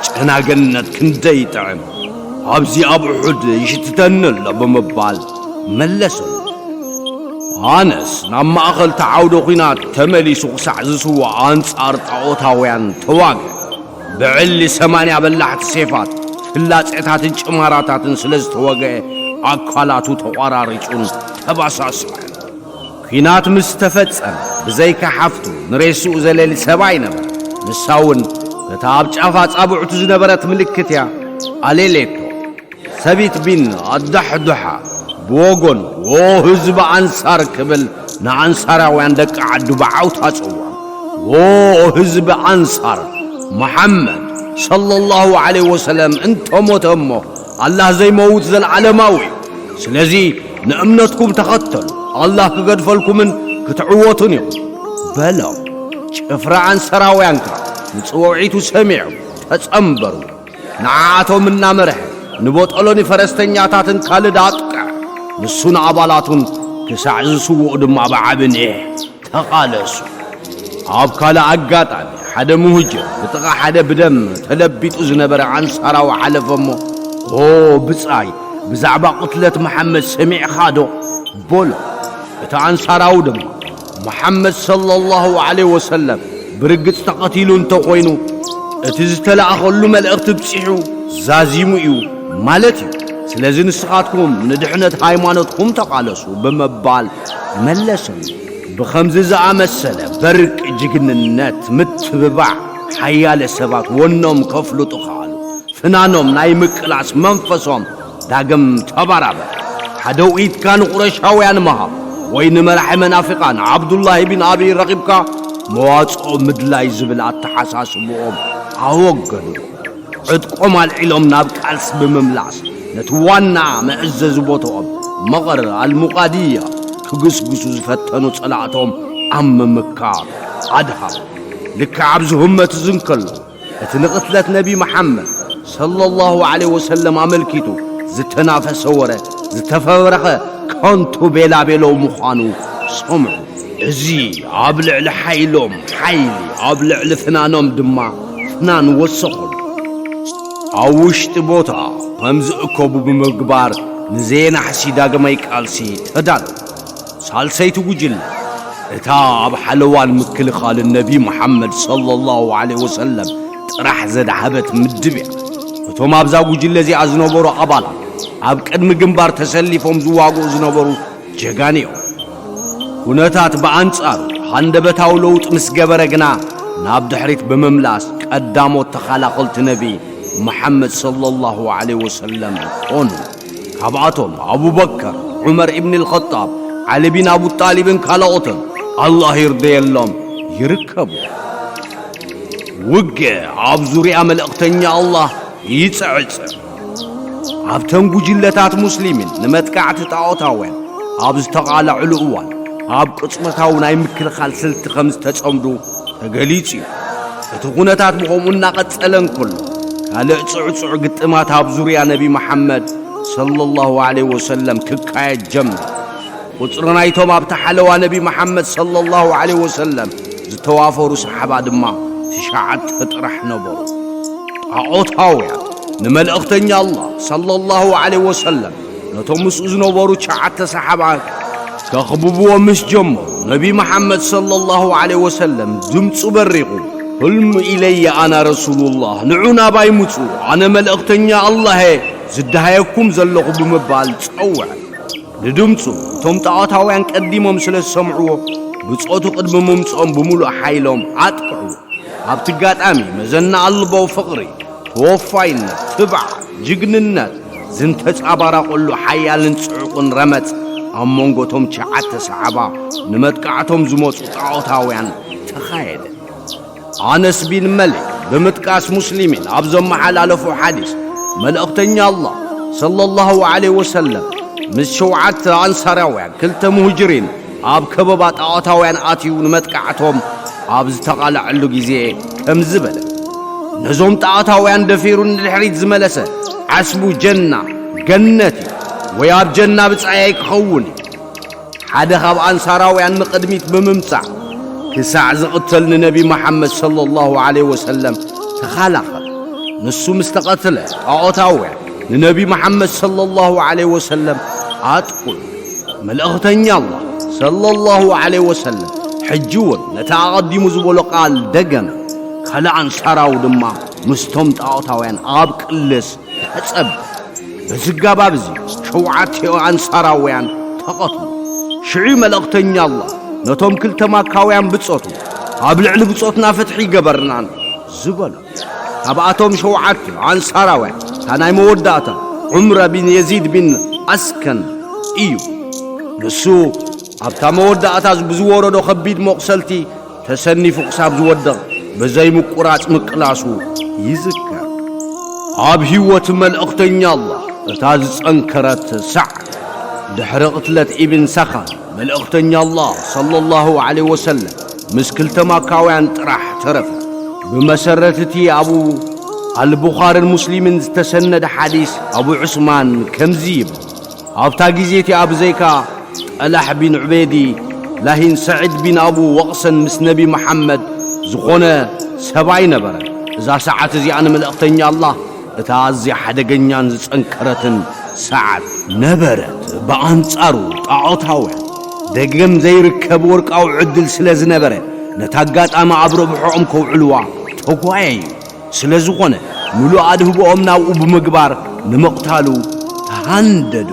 ጨና ገነት ክንደይ ይጥዕም። ኣብዚ ኣብ ኡሑድ ይሽትተኒ ኣሎ ብምባል መለሰሉ። ኣነስ ናብ ማእኸል እቲ ዓውደ ኲናት ተመሊሱ ክሳዕ ዝስዋእ ኣንጻር ጣዖታውያን ተዋግአ። ብዕሊ ሰማንያ በላሕቲ ሴፋት፣ ፍላጼታትን ጭማራታትን ስለ ዝተወግአ ኣካላቱ ተቋራሪጹን ተባሳስዐን። ኲናት ምስ ተፈጸመ ብዘይካ ሓፍቱ ንሬስኡ ዘለሊ ሰብ ኣይነበረ። ንሳ እውን እታ ኣብ ጫፍ ኣጻብዕቱ ዝነበረት ምልክት እያ። ኣሌሌቶ ሰቢት ቢን ኣዳሕዱሓ ብወገኑ፣ "ዎ ህዝቢ ኣንሳር" ክብል ንኣንሳራውያን ደቂ ዓዱ ብዓውታ ጸውዖም። "ዎ ህዝቢ ኣንሳር፣ መሓመድ ሰለላሁ ዐለይሂ ወሰለም እንተሞተ እሞ ኣላህ ዘይመውት ዘለዓለማዊ እዩ። ስለዚ ንእምነትኩም ተኸተሉ፣ ኣላህ ክገድፈልኩምን ክትዕወቱን ኢኹም" በሎም። ጭፍራ ኣንሳራውያን ከኣ ንጽውዒቱ ሰሚዖም ተጸንበሩ። ንዓኣቶም እናመርሐ ንቦጦሎኒ ፈረስተኛታትን ካልድ ኣጥቅዐ። ንሱን ኣባላቱን ክሳዕ ዝስውኡ ድማ ብዓቢ ኒሕ ተቓለሱ። ኣብ ካልእ ኣጋጣሚ ሓደ ሙህጅር ብጥቓ ሓደ ብደም ተለቢጡ ዝነበረ ኣንሳራዊ ሓለፈ እሞ፣ "ኦ ብጻይ፣ ብዛዕባ ቁትለት መሓመድ ሰሚዕኻ ዶ?" በሎ። እቲ ኣንሳራዊ ድማ፣ "መሓመድ ሰለላሁ ዐለይሂ ወሰለም ብርግጽ ተቐቲሉ እንተኾይኑ፣ እቲ ዝተላእኸሉ መልእኽቲ ብጺሑ ዛዚሙ እዩ ማለት እዩ። ስለዚ ንስኻትኩም ንድሕነት ሃይማኖትኩም ተቓለሱ" ብምባል መለሰሉ። ብኸምዚ ዝኣመሰለ በርቂ ጅግንነት፣ ምትብባዕ፣ ሓያለ ሰባት ወኖም ከፍልጡ ከኣሉ። ፍናኖም ናይ ምቅላስ መንፈሶም ዳግም ተባራበረ። ሓደ ውኢትካ ንቁረሻውያን ምሃብ ወይ ንመራሒ መናፊቓን ዓብዱላሂ ቢን ኣቢ ረኺብካ መዋጽኦ ምድላይ ዝብል ኣተሓሳስብኦም ኣወገዱ። ዕጥቆም ኣልዒሎም ናብ ቃልሲ ብምምላስ ነቲ ዋና መእዘዚ ቦታኦም መቐር ኣልሙቃድያ ክግስግሱ ዝፈተኑ ጸላእቶም ኣብ ምምካት ኣድሃቡ። ልክዕ ኣብዚ ህመት እዚ እንከሎ እቲ ንቕትለት ነቢ መሓመድ ሰለላሁ ዐለይሂ ወሰለም ኣመልኪቱ ዝተናፈሰ ወረ ዝተፈብረኸ ከንቱ ቤላቤሎ ምዃኑ ሰምዑ። እዚ ኣብ ልዕሊ ሓይሎም ሓይሊ፣ ኣብ ልዕሊ ፍናኖም ድማ ፍናን ወሰኹሉ። ኣብ ውሽጢ ቦታ ከም ዝእከቡ ብምግባር ንዘየናሕሲ ዳግማይ ቃልሲ ተዳለዉ። ሳልሰይቲ ጉጅለ፣ እታ ኣብ ሓለዋን ምክልኻልን ነቢ መሓመድ ሰለላሁ ዐለይሂ ወሰለም ጥራሕ ዘድሃበት ምድብ እያ። እቶም ኣብዛ ጉጅለ እዚኣ ዝነበሩ ኣባላት ኣብ ቅድሚ ግንባር ተሰሊፎም ዝዋግኡ ዝነበሩ ጀጋኑ እዮም። ኩነታት ብኣንጻሩ ሃንደበታዊ ለውጢ ምስ ገበረ ግና ናብ ድሕሪት ብምምላስ ቀዳሞት ተኻላኸልቲ ነቢ መሓመድ ሰለላሁ ዐለይሂ ወሰለም ኮኑ። ካብኣቶም ኣቡበከር፣ ዑመር ኢብን ኣልኸጣብ፣ ዓሊ ቢን ኣቡ ጣሊብን ካልኦትን ኣላህ ይርደየሎም ይርከቡ። ውግእ ኣብ ዙርያ መልእኽተኛ ኣላህ ይጽዕጽዕ። ኣብተን ጉጅለታት ሙስሊሚን ንመጥቃዕቲ ጣዖታውያን ኣብ ዝተቓልዑሉ እዋን ኣብ ቅጽበታዊ ናይ ምክልኻል ስልቲ ከም ዝተጸምዱ ተገሊጹ እዩ። እቲ ኩነታት ብኸምኡ እናቐጸለ እንከሎ፣ ካልእ ጽዕጹዕ ግጥማት ኣብ ዙርያ ነቢ መሓመድ ሰለላሁ ዐለይሂ ወሰለም ክካየድ ጀመረ። ቁጽሪ ናይቶም ኣብቲ ሓለዋ ነቢ መሓመድ ሰለላሁ ዐለይሂ ወሰለም ዝተዋፈሩ ሰሓባ ድማ ትሽዓተ ጥራሕ ነበሩ። ጣዖታውያን ንመልእኽተኛ ኣላህ ሰለላሁ ዐለይሂ ወሰለም ነቶም ምስኡ ዝነበሩ ትሽዓተ ሰሓባ ከኽብብዎ ምስ ጀመሩ፣ ነቢ መሓመድ ሰለላሁ ዐለይሂ ወሰለም ድምፁ በሪቑ፣ "ህልሙ ኢለየ ኣና ረሱሉላህ፣ ንዑ ናባይ ምፁ፣ ኣነ መልእኽተኛ ኣላህ እየ ዝደሃየኩም ዘለኹ" ብምባል ጸውዐ። ንድምፁ እቶም ጣዖታውያን ቀዲሞም ስለ ዝሰምዕዎ፣ ብጾቱ ቅድሚ ምምፅኦም ብምሉእ ሓይሎም ኣጥቅዕዎ። ኣብቲ ኣጋጣሚ መዘና ኣልቦ ፍቕሪ፣ ተወፋይነት፣ ትብዓት፣ ጅግንነት ዝንተጻባረቐሉ ሓያልን ጽዑቕን ረመጽ ኣብ መንጎ እቶም ትሽዓተ ሰሓባ ንመጥቃዕቶም ዝመጹ ጣዖታውያን ተኻየደ። ኣነስ ቢን መሊክ ብምጥቃስ ሙስሊሚን ኣብ ዘመሓላለፎ ሓዲስ፣ መልእኽተኛ ኣላህ ሰለላሁ ዐለይሂ ወሰለም ምስ ሸውዓተ ኣንሳራውያን፣ ክልተ ሙህጅሪን ኣብ ከበባ ጣዖታውያን ኣትዩ ንመጥቃዕቶም ኣብ ዝተቓልዐሉ ግዜ ከምዚ በለ፣ ነዞም ጣዖታውያን ደፊሩ ንድሕሪት ዝመለሰ ዓስቡ ጀና፣ ገነት እዩ፣ ወይ ኣብ ጀና ብጻያይ ክኸውን እዩ። ሓደ ካብ ኣንሳራውያን ንቕድሚት ብምምጻእ፣ ክሳዕ ዝቕተል ንነቢ መሓመድ ሰለላሁ ዐለይሂ ወሰለም ተኻላኸለ። ንሱ ምስ ተቐትለ፣ ጣዖታውያን ንነቢ መሓመድ ሰለላሁ ዐለይሂ ወሰለም ኣጥቅዑ። መልእኽተኛ ኣላህ ሰለላሁ ዐለይሂ ወሰለም ሕጂ እውን ነቲ ኣቐዲሙ ዝበሎ ቃል ደገመ። ካልእ ኣንሳራዊ ድማ ምስቶም ጣዖታውያን ኣብ ቅልስ ተጸበ። በዚ ኣገባብ እዚ ሸውዓቲኡ ኣንሳራውያን ተቐትሉ። ሽዑ መልእኽተኛ ኣላህ ነቶም ክልተ ማካውያን ብጾቱ፣ ኣብ ልዕሊ ብጾትና ፍትሒ ይገበርናን ዝበሉ። ካብኣቶም ሸውዓተ ኣንሳራውያን እታ ናይ መወዳእታ ዑምረ ቢን የዚድ ቢን ኣስከን እዩ። ንሱ ኣብታ መወዳእታ ብዝወረዶ ከቢድ መቑሰልቲ ተሰኒፉ ክሳብ ዝወድቕ ብዘይ ምቁራጽ ምቅላሱ ይዝከር። ኣብ ህይወት መልእኽተኛ ኣላህ እታ ዝጸንከረት ሰዓት ድሕሪ ቅትለት ኢብን ሰኻን መልእኽተኛ ኣላህ ሰለላሁ ዐለይሂ ወሰለም ምስ ክልተ ማካውያን ጥራሕ ተረፈ። ብመሰረት እቲ ኣብ ኣልቡኻርን ሙስሊምን ዝተሰነደ ሓዲስ ኣቡ ዑስማን ከምዚ ይብል። ኣብታ ግዜ እቲኣ ብዘይካ ጠላሕ ቢን ዑበይዲ ላሂን ሰዒድ ቢን ኣቡ ወቕሰን ምስ ነቢ መሓመድ ዝኾነ ሰብ ኣይነበረን። እዛ ሰዓት እዚኣ ንመልእኽተኛ ኣላህ እታ ኣዝያ ሓደገኛን ዝጸንከረትን ሰዓት ነበረት። ብኣንጻሩ ጣዖታውያን ደገም ዘይርከብ ወርቃዊ ዕድል ስለ ዝነበረ ነታ ኣጋጣሚ ኣብ ረብሖኦም ከውዕልዋ ተጓየዩ። ስለ ዝኾነ ምሉእ ኣድህቦኦም ናብኡ ብምግባር ንምቕታሉ ተሃንደዱ።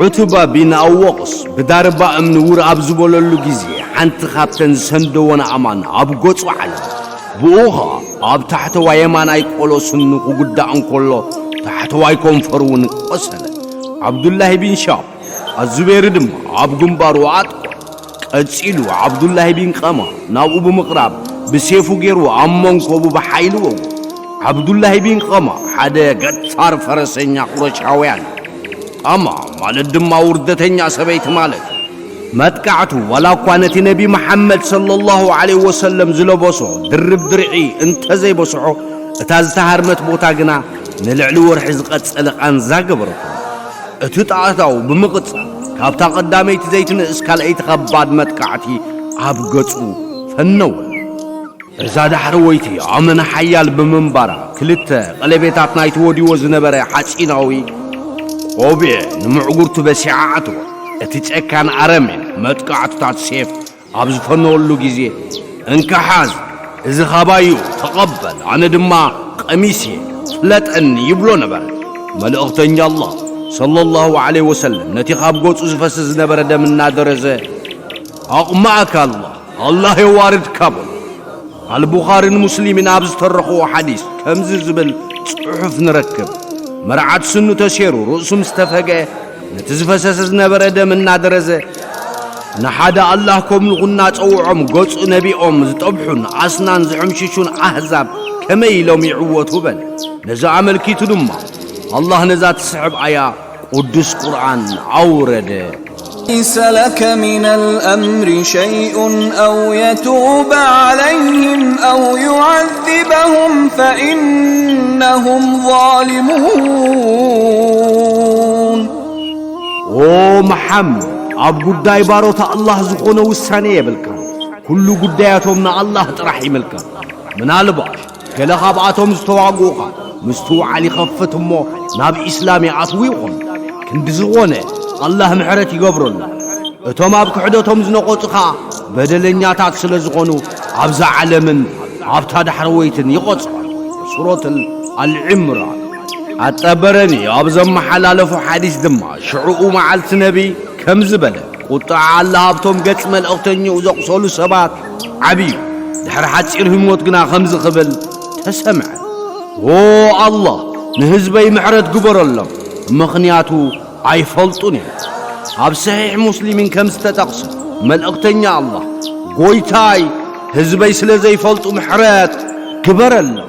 ዑትባ ቢን ኣወቕስ ብዳርባ እምኒ ውር ኣብ ዝበለሉ ግዜ ሓንቲ ካብተን ዝሰንደወን ኣእማን ኣብ ገጹ ዓለወ። ብኡ ኸኣ ኣብ ታሕተዋይ የማናይ ቆሎ ስኑ ክጉዳእ እንከሎ ታሕተዋይ ኮንፈሩ እውን ቆሰለ። ዓብዱላሂ ቢን ሻብ ኣዙቤሪ ድማ ኣብ ግንባሩ ኣጥቆ። ቀጺሉ ዓብዱላሂ ቢን ቀማ ናብኡ ብምቕራብ ብሴፉ ገይሩ ኣብ መንኮቡ ብሓይሊ ወግኦ። ዓብዱላሂ ቢን ቀማ ሓደ ገታር ፈረሰኛ ቁረሻውያን እዩ። ቀማ ማለት ድማ ውርደተኛ ሰበይቲ ማለት እዩ። መጥቃዕቱ ዋላ እኳ ነቲ ነቢ መሓመድ ሰለላሁ ዐለይሂ ወሰለም ዝለበሶ ድርብ ድርዒ እንተዘይበስሖ፣ እታ ዝተሃርመት ቦታ ግና ንልዕሊ ወርሒ ዝቐጸለ ቃንዛ ገበረቶ። እቲ ጣዕታው ብምቕጻል ካብታ ቀዳመይቲ ዘይትንእስ ካልኣይቲ ከባድ መጥቃዕቲ ኣብ ገጹ ፈነወ። እዛ ዳሕረወይቲ ኣመና ሓያል ብምንባራ፣ ክልተ ቀለቤታት ናይቲ ወዲዎ ዝነበረ ሓጺናዊ ቆቢዕ ንምዕጉርቱ በሲዓ ኣትወ። እቲ ጨካን ኣረሜን መጥቃዕትታት ሴፍ ኣብ ዝፈነወሉ ግዜ፣ "እንካ ሓዝ፣ እዚ ኻባዩ ተቐበል፣ ኣነ ድማ ቀሚሴ ፍለጠኒ" ይብሎ ነበረ። መልእኽተኛ ኣላህ ሰለላሁ ዐለይሂ ወሰለም ነቲ ካብ ገጹ ዝፈስስ ዝነበረ ደም እናደረዘ፣ "ኣቕማእካ ኣላህ፣ ኣላህ የዋርድካ" በሎ። ኣልቡኻርን ሙስሊምን ኣብ ዝተረኽዎ ሓዲስ ከምዚ ዝብል ጽሑፍ ንረክብ፣ መርዓት ስኑ ተሴሩ ርእሱ ምስ ተፈግአ፣ ነቲ ዝፈሰሰ ዝነበረ ደም እናደረዘ፣ ንሓደ ኣላህ ከምልኹ እናጸውዖም፣ ገጹ ነቢኦም ዝጠብሑን ኣስናን ዝሕምሽሹን ኣህዛብ ከመይ ኢሎም ይዕወቱ በለ። ነዚ ኣመልኪቱ ድማ ኣላህ ነዛ ትስዕብ ኣያ ቅዱስ ቁርኣን ኣውረደ። ليس لك من الأمر شيء أو يتوب عليهم أو يعذبهم فإنهم ظالمون. ኦ መሓመድ፣ ኣብ ጉዳይ ባሮት ኣላህ ዝኾነ ውሳኔ የብልካ። ኩሉ ጉዳያቶም ንኣላህ ጥራሕ ይምልከት። ምናልባሽ ገለ ካብኣቶም ዝተዋግኡኻ ምስትውዓል ይኸፍት እሞ ናብ ኢስላም ይኣትዉ ይኾኑ። ክንዲ ዝኾነ ኣላህ ምሕረት ይገብረሎም። እቶም ኣብ ክሕደቶም ዝነቐጹ ኸኣ በደለኛታት ስለ ዝኾኑ ኣብዛ ዓለምን ኣብታ ዳሕረወይትን ይቐጽዖም። ሱረት ኣልዕምራን። ኣጠበረኒ ኣብ ዘመሓላለፎ ሓዲስ ድማ ሽዑኡ መዓልቲ ነቢ ከምዚ በለ፣ ቁጥዓ ኣላህ ኣብቶም ገጽ መልእኽተኛኡ ዘቑሰሉ ሰባት ዓብዩ። ድሕሪ ሓጺር ህሞት ግና ከምዚ ክብል ተሰምዐ፣ "ዎ ኣላህ፣ ንህዝበይ ምሕረት ግበረሎም፣ ምኽንያቱ ኣይፈልጡን እዮም።" ኣብ ሰሒሕ ሙስሊምን ከም ዝተጠቕሰ፣ መልእኽተኛ ኣላህ፣ "ጎይታይ፣ ህዝበይ ስለ ዘይፈልጡ ምሕረት ግበረሎም።"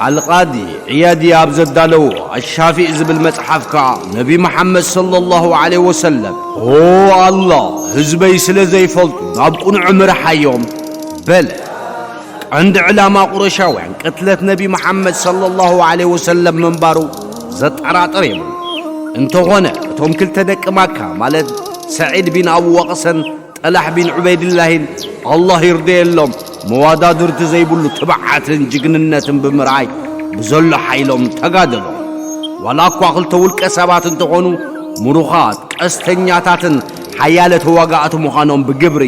ኣልቃዲ ዕያዲ ኣብ ዘዳለዎ ኣሻፊዕ ዝብል መጽሓፍ ከኣ፣ ነቢ መሓመድ ሰለላሁ ዐለይሂ ወሰለም፣ "ኦ ኣላህ፣ ህዝበይ ስለ ዘይፈልጡ ናብ ቅኑዕ ምርሓዮም" በለ። ቀንዲ ዕላማ ቁረሻውያን ቅትለት ነቢ መሓመድ ሰለላሁ ዐለይሂ ወሰለም ምንባሩ ዘጠራጥር የብሉን። እንተኾነ፣ እቶም ክልተ ደቂ ማካ፣ ማለት ሰዒድ ቢን ኣቡ ወቕሰን ጠላሕ ቢን ዑበይድላሂን፣ ኣላህ ይርደየሎም፣ መዋዳድርቲ ዘይብሉ ትብዓትን ጅግንነትን ብምርኣይ ብዘሎ ሓይሎም ተጋደሎም። ዋላ እኳ ክልተ ውልቀ ሰባት እንተኾኑ፣ ምሩኻት፣ ቀስተኛታትን ሓያለ ተዋጋእቲ ምዃኖም ብግብሪ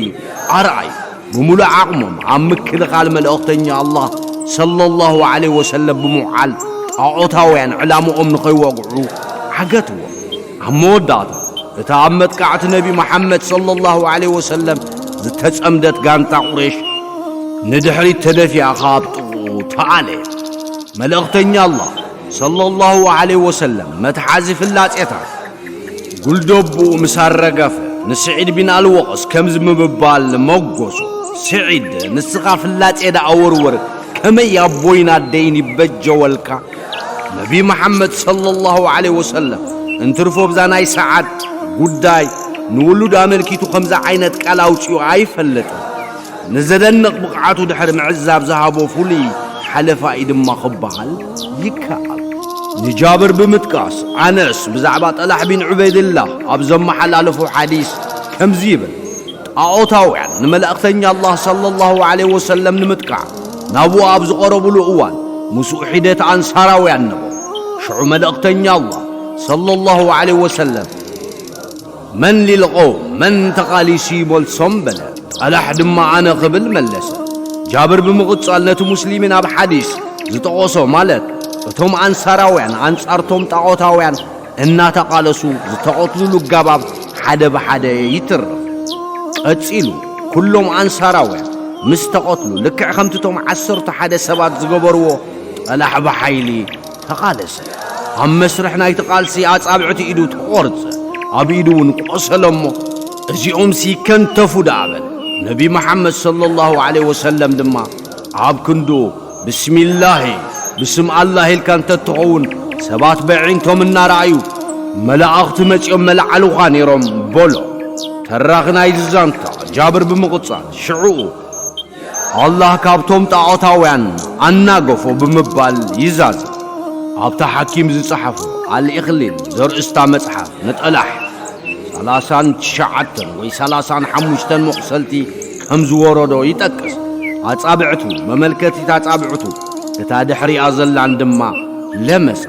ኣርኣዩ። ብምሉእ ዓቕሞም ኣብ ምክልኻል መልእኽተኛ ኣላህ ሰለላሁ ዐለይሂ ወሰለም ብምውዓል፣ ጣዖታውያን ዕላምኦም ንኸይወግዑ ዓገትዎም። ኣብ መወዳእታ፣ እታ ኣብ መጥቃዕቲ ነቢ መሓመድ ሰለላሁ ዐለይሂ ወሰለም ዝተጸምደት ጋንታ ቁሬሽ ንድሕሪት ተደፊኣ ካብ ጥቕኡ ተኣለየት። መልእኽተኛ ኣላህ ሰለላሁ ዐለይሂ ወሰለም መትሓዚ ፍላጼታት ጉልደብኡ ምስ ኣረገፈ፣ ንስዒድ ቢን ኣልወቕስ ከምዚ ብምባል መጎሶ፣ ስዒድ፣ ንስኻ ፍላጼ ደኣ ወርወር፣ ከመይ ኣቦይን ኣደይን ይበጀወልካ? ነቢ መሓመድ ሰለላሁ ዐለይሂ ወሰለም እንትርፎ ብዛ ናይ ሰዓድ ጉዳይ ንውሉድ ኣመልኪቱ ከምዚ ዓይነት ቃል ኣውጺኡ ኣይፈልጥን። ንዘደንቕ ብቕዓቱ ድሕሪ ምዕዛብ ዝሃቦ ፍሉይ ሓለፋ እዩ ድማ ክበሃል ይከኣል። ንጃብር ብምጥቃስ፣ ኣነስ ብዛዕባ ጠላሕ ቢን ዑበይድላህ ኣብ ዘመሓላለፎ ሓዲስ ከምዚ ይብል፣ ጣዖታውያን ንመላእኽተኛ ኣላህ ሰለላሁ ዐለይሂ ወሰለም ንምጥቃዕ ናብኡ ኣብ ዝቐረቡሉ እዋን፣ ምስኡ ሒደት ኣንሳራውያን ነበሩ። ሽዑ መልእኽተኛ ኣላህ ሰለላሁ ዐለይሂ ወሰለም፣ መን ሊልቀውም መን ተቓሊሱ ይመልሶም በለ። ጠላሕ ድማ ኣነ ክብል መለሰ። ጃብር ብምቕጻል ነቲ ሙስሊምን ኣብ ሓዲስ ዝጠቐሶ ማለት እቶም ኣንሳራውያን ኣንጻርቶም ጣዖታውያን እናተቓለሱ ዝተቐትሉሉ ኣገባብ ሓደ ብሓደ ይትርኽ። ቀጺሉ ኩሎም ኣንሳራውያን ምስ ተቐትሉ ልክዕ ከምቲ እቶም ዓሰርተ ሓደ ሰባት ዝገበርዎ ጠላሕ ብሓይሊ ተቓለሰ። ኣብ መስርሕ ናይቲ ቃልሲ ኣጻብዕቲ ኢዱ ተቖርጸ፣ ኣብ ኢዱ እውን ቆሰለ እሞ፣ እዚኦምሲ ከንተፉ ደኣ በለ። ነቢ መሓመድ ሰለላሁ ዐለይሂ ወሰለም ድማ ኣብ ክንዱ፣ ብስሚላሂ፣ ብስም ኣላህ ኢልካ እንተትኸውን፣ ሰባት በዒንቶም እናረኣዩ፣ መላእኽቲ መጺኦም መለዓሉኻ ነይሮም በሎ። ተራኺ ናይዚ ዛንታ ጃብር ብምቕጻል፣ ሽዑኡ ኣላህ ካብቶም ጣዖታውያን ኣናገፎ ብምባል ይዛዘም። ኣብታ ሓኪም ዝጸሓፎ ኣልኢኽሊል ዘርእስታ መጽሓፍ ንጠላሕ ሰላሳን ትሽዓተን ወይ ሰላሳን ሓሙሽተን መቑሰልቲ ከም ዝወረዶ ይጠቅስ። ኣጻብዕቱ፣ መመልከቲት ኣጻብዕቱ፣ እታ ድሕሪኣ ዘላን ድማ ለመሳ።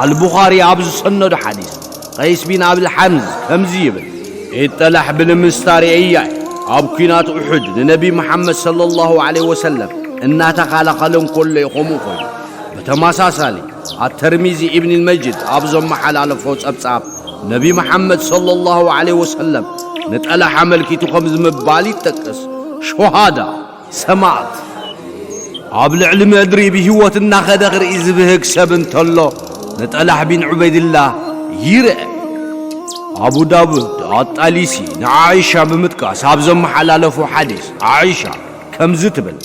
ኣልቡኻሪ ኣብ ዝሰነዶ ሓዲስ፣ ቀይስ ቢን ኣብል ሓምዝ ከምዚ ይብል፣ ኢድ ጠላሕ ብልምስታ ርእያ እየ። ኣብ ኲናት ኡሑድ ንነቢ መሓመድ ሰለላሁ ዐለይሂ ወሰለም እናተኻላኸለ እንከሎ እዩ ከምኡ ኮይኑ። ብተመሳሳሊ፣ ኣተርሚዚ ኢብን መጅድ ኣብ ዘመሓላለፎ ጸብጻብ፣ ነቢ መሓመድ ሰለላሁ ዐለይሂ ወሰለም ንጠላሕ ኣመልኪቱ ከምዚ ምባል ይጠቅስ፣ ሹሃዳ፣ ሰማእት፣ ኣብ ልዕሊ ምድሪ ብህይወት እናኸደ ክርኢ ዝብህግ ሰብ እንተሎ፣ ንጠላሕ ቢን ዑበይድላህ ይርአ። ኣቡ ዳውድ ኣጣሊሲ ንዓኢሻ ብምጥቃስ ኣብ ዘመሓላለፎ ሓዲስ፣ ዓኢሻ ከምዚ ትብል፣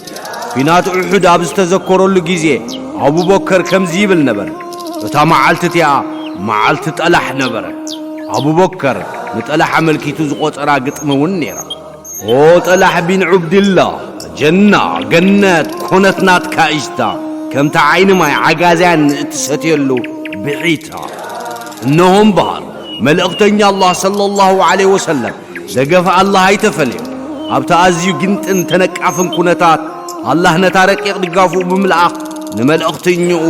ኲናት ኡሑድ ኣብ ዝተዘከረሉ ግዜ፣ ኣቡበከር ከምዚ ይብል ነበረ፣ እታ መዓልቲ እቲኣ መዓልቲ ጠላሕ ነበረት። ኣቡበከር ንጠላሕ ኣመልኪቱ ዝቖጸራ ግጥሚ እውን ነይራ። ኦ ጠላሕ ቢን ዑብድላህ፣ ጀና፣ ገነት፣ ኮነት ናትካ እጅታ፣ ከምቲ ዓይኒ ማይ ዓጋዝያን እትሰትየሉ ብዒታ። እነሆ እምበኣር፣ መልእኽተኛ ኣላህ ሰለላሁ ዐለይሂ ወሰለም፣ ደገፍ ኣላህ ኣይተፈለዮም። ኣብቲ ኣዝዩ ግንጥን ተነቃፍን ኩነታት፣ ኣላህ ነታ ረቂቕ ድጋፉ ብምልኣኽ ንመልእኽተኛኡ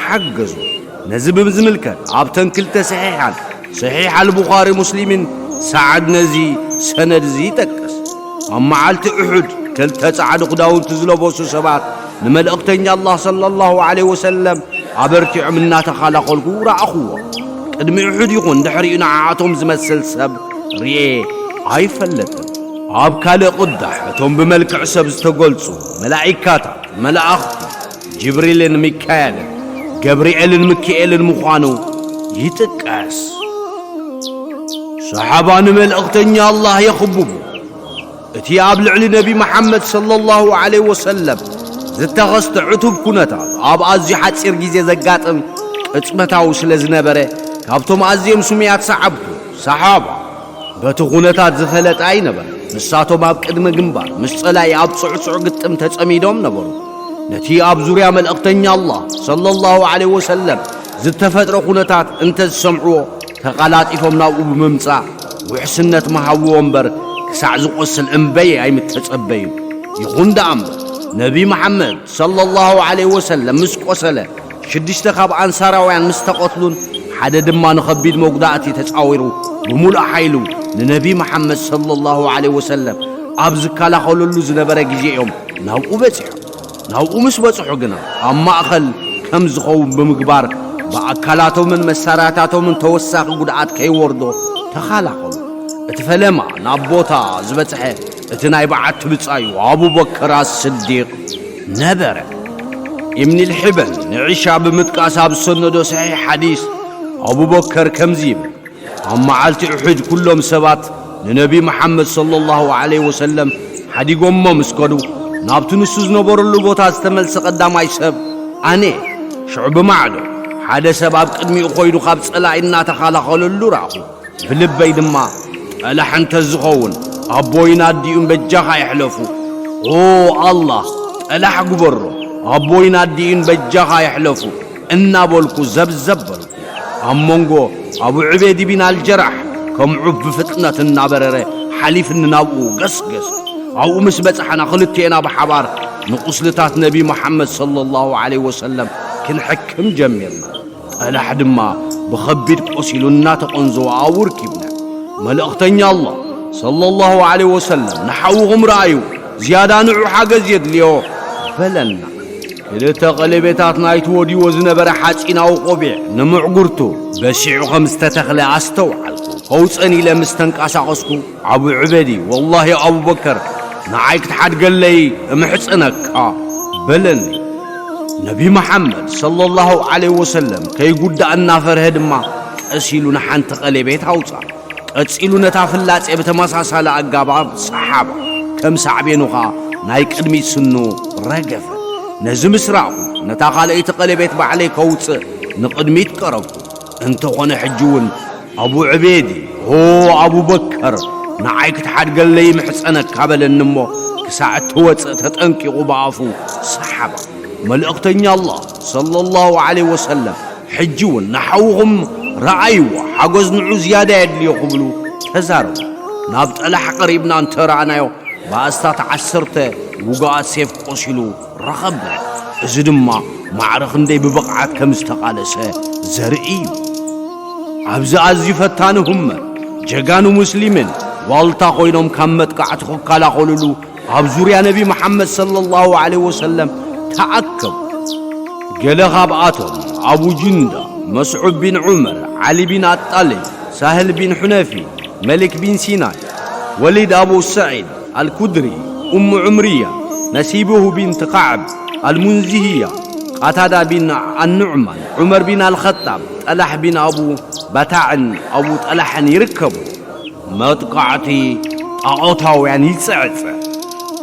ሓገዞ። ነዚ ብዝምልከት፣ ኣብተን ክልተ ሰሒሓን፣ ሰሒሕ ኣልቡኻሪ ሙስሊምን፣ ሰዓድ ነዚ ሰነድ እዚ ይጠቅስ። ኣብ መዓልቲ ኡሑድ፣ ክልተ ጻዕዱ ክዳውንቲ ዝለበሱ ሰባት ንመልእኽተኛ ኣላህ ሰለላሁ ዐለይሂ ወሰለም ኣበርቲዖም እናተኻላኸልኩ ረኣኹዎም። ቅድሚ ኡሑድ ይኹን ድሕሪኡ ንዓኣቶም ዝመስል ሰብ ርኤ ኣይፈልጥን። ኣብ ካልእ ቅዳሕ፣ እቶም ብመልክዕ ሰብ ዝተገልጹ መላኢካታት፣ መላእኽቲ፣ ጅብሪልን ሚካኤልን፣ ገብርኤልን ሚካኤልን ምዃኑ ይጥቀስ። ሰሓባ ንመልእኽተኛ ኣላህ የኽብቡ። እቲ ኣብ ልዕሊ ነቢ መሓመድ ሰለላሁ ዐለይሂ ወሰለም ዝተኸስተ ዕቱብ ኩነታት ኣብ ኣዝዩ ሓጺር ግዜ ዘጋጥም ቅጽበታዊ ስለ ዝነበረ፣ ካብቶም ኣዝዮም ስሙያት ሰዓብቱ፣ ሰሓባ፣ በቲ ኩነታት ዝፈለጠ ኣይነበረን። ንሳቶም ኣብ ቅድመ ግንባር ምስ ጸላኢ ኣብ ጽዑጽዑ ግጥም ተጸሚዶም ነበሩ። ነቲ ኣብ ዙርያ መልእኽተኛ ኣላህ ሰለላሁ ዐለይሂ ወሰለም ዝተፈጥረ ኩነታት እንተ ዝሰምዕዎ፣ ተቓላጢፎም ናብኡ ብምምጻእ ውሕስነት ምሃብዎ እምበር፣ ክሳዕ ዝቖስል እምበይ ኣይምተጸበዩን። ይኹን ደኣ እምበር፣ ነቢ መሓመድ ሰለላሁ ዐለይሂ ወሰለም ምስ ቆሰለ፣ ሽዱሽተ ካብ ኣንሳራውያን ምስ ተቐትሉን ሓደ ድማ ንኸቢድ መጉዳእቲ ተጻዊሩ ብምሉእ ሓይሉ ንነቢ መሓመድ ሰለላሁ ዐለይሂ ወሰለም ኣብ ዝከላኸለሉ ዝነበረ ግዜ እዮም ናብኡ በጺሖም። ናብኡ ምስ በጽሑ ግና ኣብ ማእኸል ከም ዝኸውን ብምግባር ብኣካላቶምን መሳርያታቶምን ተወሳኺ ጉድኣት ከይወርዶ ተኻላኸሉ። እቲ ፈለማ ናብ ቦታ ዝበጽሐ እቲ ናይ በዓቲ ብጻዩ ኣቡበከር ኣስዲቕ ነበረ። ኢብኒል ሒበን ንዒሻ ብምጥቃስ ኣብ ዝሰነዶ ሰሒሕ ሓዲስ ኣቡበከር ከምዚ ይብል፣ ኣብ መዓልቲ ኡሑድ ኩሎም ሰባት ንነቢ መሓመድ ሰለላሁ ዐለይሂ ወሰለም ሓዲጎሞ ምስ ከዱ ናብቲ ንሱ ዝነበረሉ ቦታ ዝተመልሰ ቀዳማይ ሰብ ኣነ። ሽዑ ብማዕዶ ሓደ ሰብ ኣብ ቅድሚኡ ኮይዱ ካብ ጸላኢ እናተኻላኸለሉ ረኣኹ። ብልበይ ድማ ጠላሕ እንተዝኸውን ኣቦይን ኣዲኡን በጃኻ ይሕለፉ። ኦ ኣላህ፣ ጠላሕ ግበሮ፣ ኣቦይን ኣዲኡን በጃኻ ይሕለፉ እናበልኩ ዘብዘብ በልኩ። ኣብ መንጎ ኣቡ ዑቤድ ቢን ኣልጀራሕ ከም ዑፍ ብፍጥነት እናበረረ ሓሊፍኒ ናብኡ ገስገሰ። ኣብኡ ምስ በጻሕና ክልቴና ብሓባር ንቁስልታት ነቢ መሓመድ ሰለላሁ ዐለይሂ ወሰለም ክንሕክም ጀሚርና። ጠላሕ ድማ ብኸቢድ ቆሲሉ እናተቐንዘወ ኣብኡ ርኪብና። መልእኽተኛ ኣላህ ሰለላሁ ዐለይሂ ወሰለም ንሓውኹም ረኣዩ፣ ዝያዳ ንዑ ሓገዝ የድልዮ በለና። ክልተ ቀለቤታት ናይቲ ወዲዎ ዝነበረ ሓጺናዊ ቆቢዕ ንምዕጉርቱ በሲዑ ከም ዝተተኽለ ኣስተውዓልኩ። ከውጸን ኢለ ምስ ተንቀሳቐስኩ፣ ኣቡ ዑበዲ፣ ወላሂ ኣቡበከር ንዓይ ክትሓድገለይ እምሕጸነካ በለኒ። ነቢ መሓመድ ሰለላሁ ዐለይሂ ወሰለም ከይጉዳእ እናፈርሀ ድማ ቀስ ኢሉ ንሓንቲ ቀለቤት ኣውጽኣ። ቀጺሉ ነታ ፍላጼ ብተመሳሳሊ ኣጋባብ ሰሓባ። ከም ሳዕቤኑ ኸኣ ናይ ቅድሚት ስኑ ረገፈ። ነዚ ምስ ረኣኹ ነታ ካልኣይቲ ቀለቤት ባዕለይ ከውጽእ ንቕድሚት ቀረብኩ። እንተኾነ ሕጂ እውን ኣቡ ዕቤዲ፣ ሆ ኣቡበከር፣ ንዓይ ክትሓድገለይ ምሕጸነካ በለኒ እሞ ክሳዕ እትወጽእ ተጠንቂቑ ብኣፉ ሰሓባ። መልእኽተኛ ኣላህ ሰለላሁ ዐለይሂ ወሰለም ሕጂ እውን ንሓውኹም ረኣይዎ፣ ሓገዝ ንዑ ዝያዳ የድልዮ ክብሉ ተዛረቡ። ናብ ጠላሕ ቀሪብና እንተ ረኣናዮ ብኣስታት ዓሰርተ ውጉኣት ሴፍ ቆሲሉ ረኸብና። እዚ ድማ ማዕረ ክንደይ ብብቕዓት ከም ዝተቓለሰ ዘርኢ እዩ። ኣብዚ ኣዝዩ ፈታኒ ህመት ጀጋኑ ሙስሊምን ዋልታ ኮይኖም ካብ መጥቃዕቲ ክከላኸሉሉ ኣብ ዙርያ ነቢ መሓመድ ሰለላሁ ዐለይሂ ወሰለም ተኣከቡ። ገለ ካብኣቶም ኣቡ ጁንዳ፣ መስዑብ ቢን ዑመር፣ ዓሊ ቢን ኣጣሊብ፣ ሳህል ቢን ሑነፊ፣ መሊክ ቢን ሲናን፣ ወሊድ ኣቡ ሰዒድ ኣልኩድሪ፣ ኡሙ ዑምርያ፣ ነሲቡሁ ቢንት ካዕብ ኣልሙንዚህያ፣ ቃታዳ ቢን ኣኑዕማን፣ ዑመር ቢን ኣልኸጣብ፣ ጠላሕ ቢን ኣቡ ባታዕን ኣቡ ጠላሕን ይርከቡ። መጥቃዕቲ ጣዖታውያን ይጽዕጽዕ።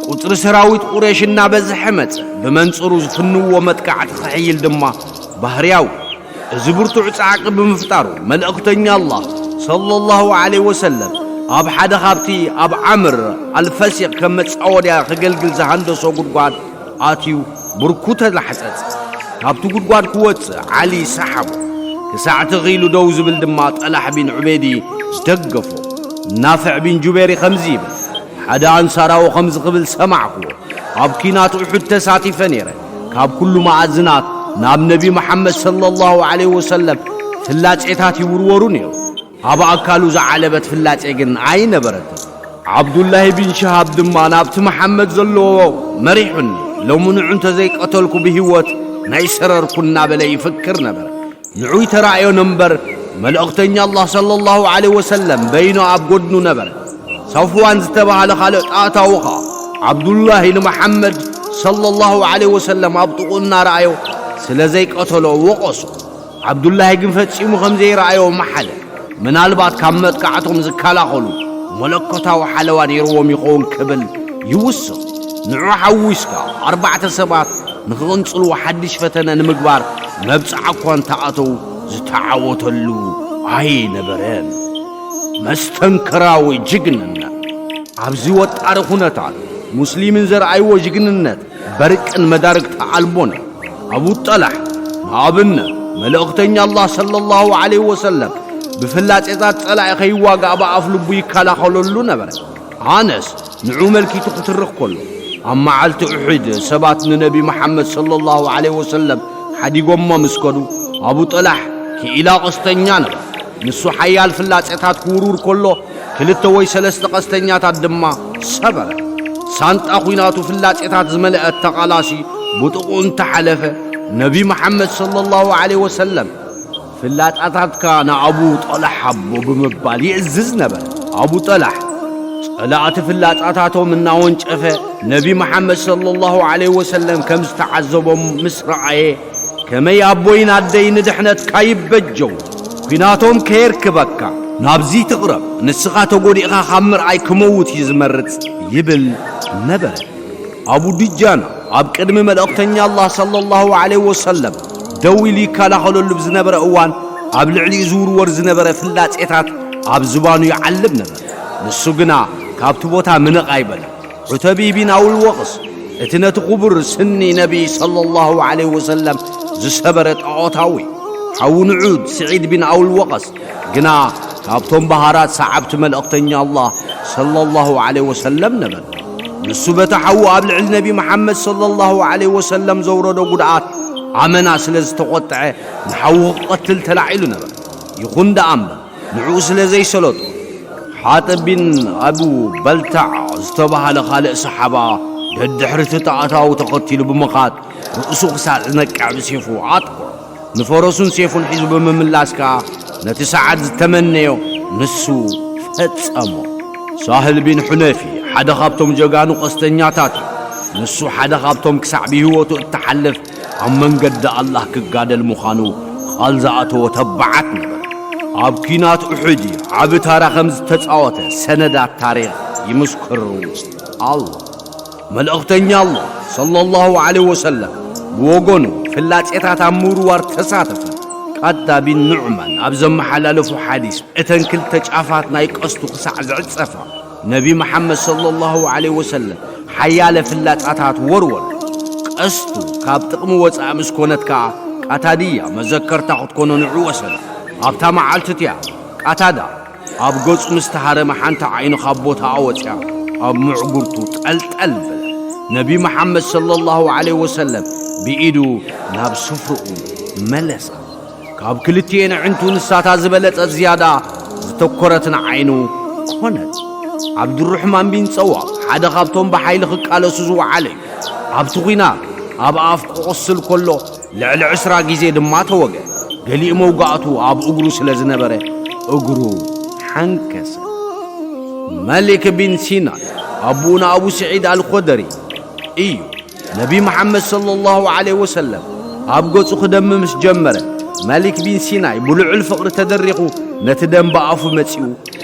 ቁጽሪ ሰራዊት ቁሬሽ እናበዝሐ መጸ። ብመንጽሩ ዝፍንዎ መጥቃዕቲ ክሕይል ድማ ባህርያዊ። እዚ ብርቱዕ ጻዕቂ ብምፍጣሩ፣ መልእኽተኛ ኣላህ ሰለላሁ ዐለይሂ ወሰለም ኣብ ሓደ ካብቲ ኣብ ዓምር ኣልፈሲቕ ከም መጻወድያ ከገልግል ዝሃንደሶ ጉድጓድ ኣትዩ ብርኩ ተላሕጸጸ። ካብቲ ጉድጓድ ክወጽእ ዓሊ ሰሓቦ። ክሳዕ ትኽ ኢሉ ደው ዝብል ድማ ጠላሕ ቢን ዑቤዲ ደገፎ። ናፍዕ ቢን ጁቤሪ ከምዚ ይብል፣ ሓደ ኣንሳራዊ ከምዚ ክብል ሰማዕክዎ። ኣብ ኲናት ኡሑድ ተሳቲፈ ነይረ። ካብ ኩሉ መኣዝናት ናብ ነቢ መሓመድ ሰለላሁ ዐለይሂ ወሰለም ፍላጼታት ይውርወሩ ነይሩ። ኣብ ኣካሉ ዝዓለበት ፍላጼ ግን ኣይነበረትን። ዓብዱላሂ ቢን ሽሃብ ድማ ናብቲ መሓመድ ዘለዎ መሪሑኒ። ሎሚ ንዑ እንተ ዘይቀተልኩ ብህይወት ናይ ሰረርኩ እናበለ ይፍክር ነበረ። ንዑ ይተራእዮ ነምበር፣ መልእኽተኛ ኣላህ ሰለላሁ ዐለይሂ ወሰለም በይኑ ኣብ ጎድኑ ነበረ። ሰፍዋን ዝተባህለ ካልእ ጣእታዊ ኸኣ፣ ዓብዱላሂ ንመሓመድ ሰለላሁ ዐለይሂ ወሰለም ኣብ ጥቕኡ እናረኣዮ ስለ ዘይቀተሎ ወቐሶ። ዓብዱላሂ ግን ፈጺሙ ከም ዘይረኣዮ መሓለ። ምናልባት ካብ መጥቃዕቶም ዝከላኸሉ መለኮታዊ ሓለዋ ነይርዎም ይኸውን ክብል ይውስኽ። ንዑ ሓዊስካ ኣርባዕተ ሰባት ንኽቕንጽልዎ ሓድሽ ፈተነ ንምግባር መብጽዓ እኳ እንተኣተው ዝተዓወተሉ ኣይነበረን። መስተንከራዊ ጅግንነት። ኣብዚ ወጣሪ ኩነታት ሙስሊምን ዘርኣይዎ ጅግንነት በርቅን መዳርግቲ ኣልቦን እዩ። ኣቡ ጠላሕ ንኣብነት መልእኽተኛ ኣላህ ሰለላሁ ዐለይሂ ወሰለም ብፍላጼታት ጸላኢ ከይዋጋእ ብኣፍ ልቡ ይከላኸለሉ ነበረ። ኣነስ ንዑ መልኪቱ ክትርኽ ከሎ ኣብ መዓልቲ ኡሑድ ሰባት ንነቢ መሓመድ ሰለላሁ ዐለይሂ ወሰለም ሓዲጎሞ ምስ ከዱ፣ ኣቡ ጠላሕ ክኢላ ቀስተኛ ነበረ። ንሱ ሓያል ፍላጼታት ክውርውር ከሎ፣ ክልተ ወይ ሰለስተ ቀስተኛታት ድማ ሰበረ። ሳንጣ ኲናቱ ፍላጼታት ዝመልአት ተቓላሲ ብጥቕኡ እንተሓለፈ፣ ነቢ መሓመድ ሰለላሁ ዐለይሂ ወሰለም፣ "ፍላጻታትካ ንኣቡ ጠላሕ ሃቦ" ብምባል ይእዝዝ ነበረ። ኣቡ ጠላሕ ጸላእቲ ፍላጻታቶም እናወንጨፈ ነቢ መሓመድ ሰለላሁ ዐለይሂ ወሰለም ከም ዝተዓዘቦም ምስ ረኣየ፣ "ከመይ ኣቦይን ኣደይ ንድሕነትካ ይበጀው? ኲናቶም ከየርክበካ ናብዚ ትቕረብ፣ ንስኻ ተጎዲእኻ ካብ ምርኣይ ክመውት እዩ ዝመርጽ" ይብል ነበረ። ኣቡ ዱጃና ኣብ ቅድሚ መልእኽተኛ ኣላህ ሰለላሁ ዐለይሂ ወሰለም ደው ኢሉ ይከላኸለሉ ብዝነበረ እዋን፣ ኣብ ልዕሊኡ ዝውርወር ዝነበረ ፍላጼታት ኣብ ዝባኑ ይዓልብ ነበር። ንሱ ግና ካብቲ ቦታ ምንቕ ኣይበለን። ዑተቢ ቢን ኣውል ወቕስ፣ እቲ ነቲ ክቡር ስኒ ነቢ ሰለላሁ ዐለይሂ ወሰለም ዝሰበረ ጣዖታዊ፣ ሓዉ ንዑድ ስዒድ ቢን ኣውል ወቐስ ግና ካብቶም በሃራት ሰዓብቲ መልእኽተኛ ኣላህ ሰለላሁ ዐለይሂ ወሰለም ነበር። ንሱ በቲ ሓዉ ኣብ ልዕሊ ነቢ መሓመድ ሰለላሁ ዐለይሂ ወሰለም ዘውረዶ ጉድኣት ኣመና ስለ ዝተቖጥዐ፣ ንሓዉ ክቐትል ተላዒሉ ነበር። ይኹን ደኣ እምበር፣ ንዕኡ ስለ ዘይሰለጦ፣ ሓጥብ ቢን ኣቡ በልታዕ ዝተባህለ ካልእ ሰሓባ ደድሕሪ እቲ ኣታዊ ተኸቲሉ ብምኻድ፣ ርእሱ ክሳዕ ዝነቅዕ ብሴፉ ዓጥቆ። ንፈረሱን ሴፉን ሒዙ ብምምላስ ከኣ፣ ነቲ ሰዓድ ዝተመነዮ ንሱ ፈጸሞ። ሳህል ቢን ሑነፊ ሓደ ካብቶም ጀጋኑ ቀስተኛታት እዩ። ንሱ ሓደ ካብቶም ክሳዕ ብህይወቱ እትሓልፍ ኣብ መንገዲ ኣላህ ክጋደል ምዃኑ ቃል ዝኣተዎ ተባዓት ነበረ። ኣብ ኲናት ኡሑድ ዓቢ ታራ ከም ዝተጻወተ ሰነዳት ታሪኽ ይምስክሩ ኣሎ። መልእኽተኛ ኣላህ ሰለላሁ ዐለይሂ ወሰለም ብወገኑ ፍላጼታት ኣብ ምውርዋር ተሳተፈ። ቃታ ቢን ኑዕማን ኣብ ዘመሓላለፎ ሓዲስ፣ እተን ክልተ ጫፋት ናይ ቀስቱ ክሳዕ ዝዕጸፋ፣ ነቢ መሓመድ ሰለላሁ ዐለይሂ ወሰለም ሓያለ ፍላጻታት ወርወረ። ቀስቱ ካብ ጥቕሚ ወጻኢ ምስ ኮነት ከኣ፣ ቃታድያ መዘከርታ ክትኮኖ ንዑ ወሰዳ። ኣብታ መዓልቲ እቲኣ፣ ቃታዳ ኣብ ገጹ ምስ ተሃረመ፣ ሓንቲ ዓይኑ ካብ ቦታኣ ወጺኣ ኣብ ምዕጉርቱ ጠልጠል በለ። ነቢ መሓመድ ሰለላሁ ዐለይሂ ወሰለም ብኢዱ ናብ ስፍርኡ መለሳ። ካብ ክልቲኤን ኣዕንቱ ንሳታ ዝበለጸት ዝያዳ ዝተኮረትን ዓይኑ ኮነት። ዓብዱርሕማን ቢን ጸዋብ ሓደ ካብቶም ብሓይሊ ክቃለሱ ዝወዓለ እዩ። ኣብቲ ኲናት ኣብ ኣፍ ክቖስል ከሎ ልዕሊ ዕስራ ግዜ ድማ ተወግአ። ገሊኡ መውጋእቱ ኣብ እግሩ ስለ ዝነበረ እግሩ ሓንከሰ። መሊክ ቢን ሲናን ኣቦኡ ንኣቡ ስዒድ ኣልኾደሪ እዩ። ነቢ መሓመድ ሰለላሁ ዐለይሂ ወሰለም ኣብ ገጹ ክደሚ ምስ ጀመረ፣ መሊክ ቢን ሲናይ ብልዑል ፍቕሪ ተደሪኹ ነቲ ደም ብኣፉ መጺኡ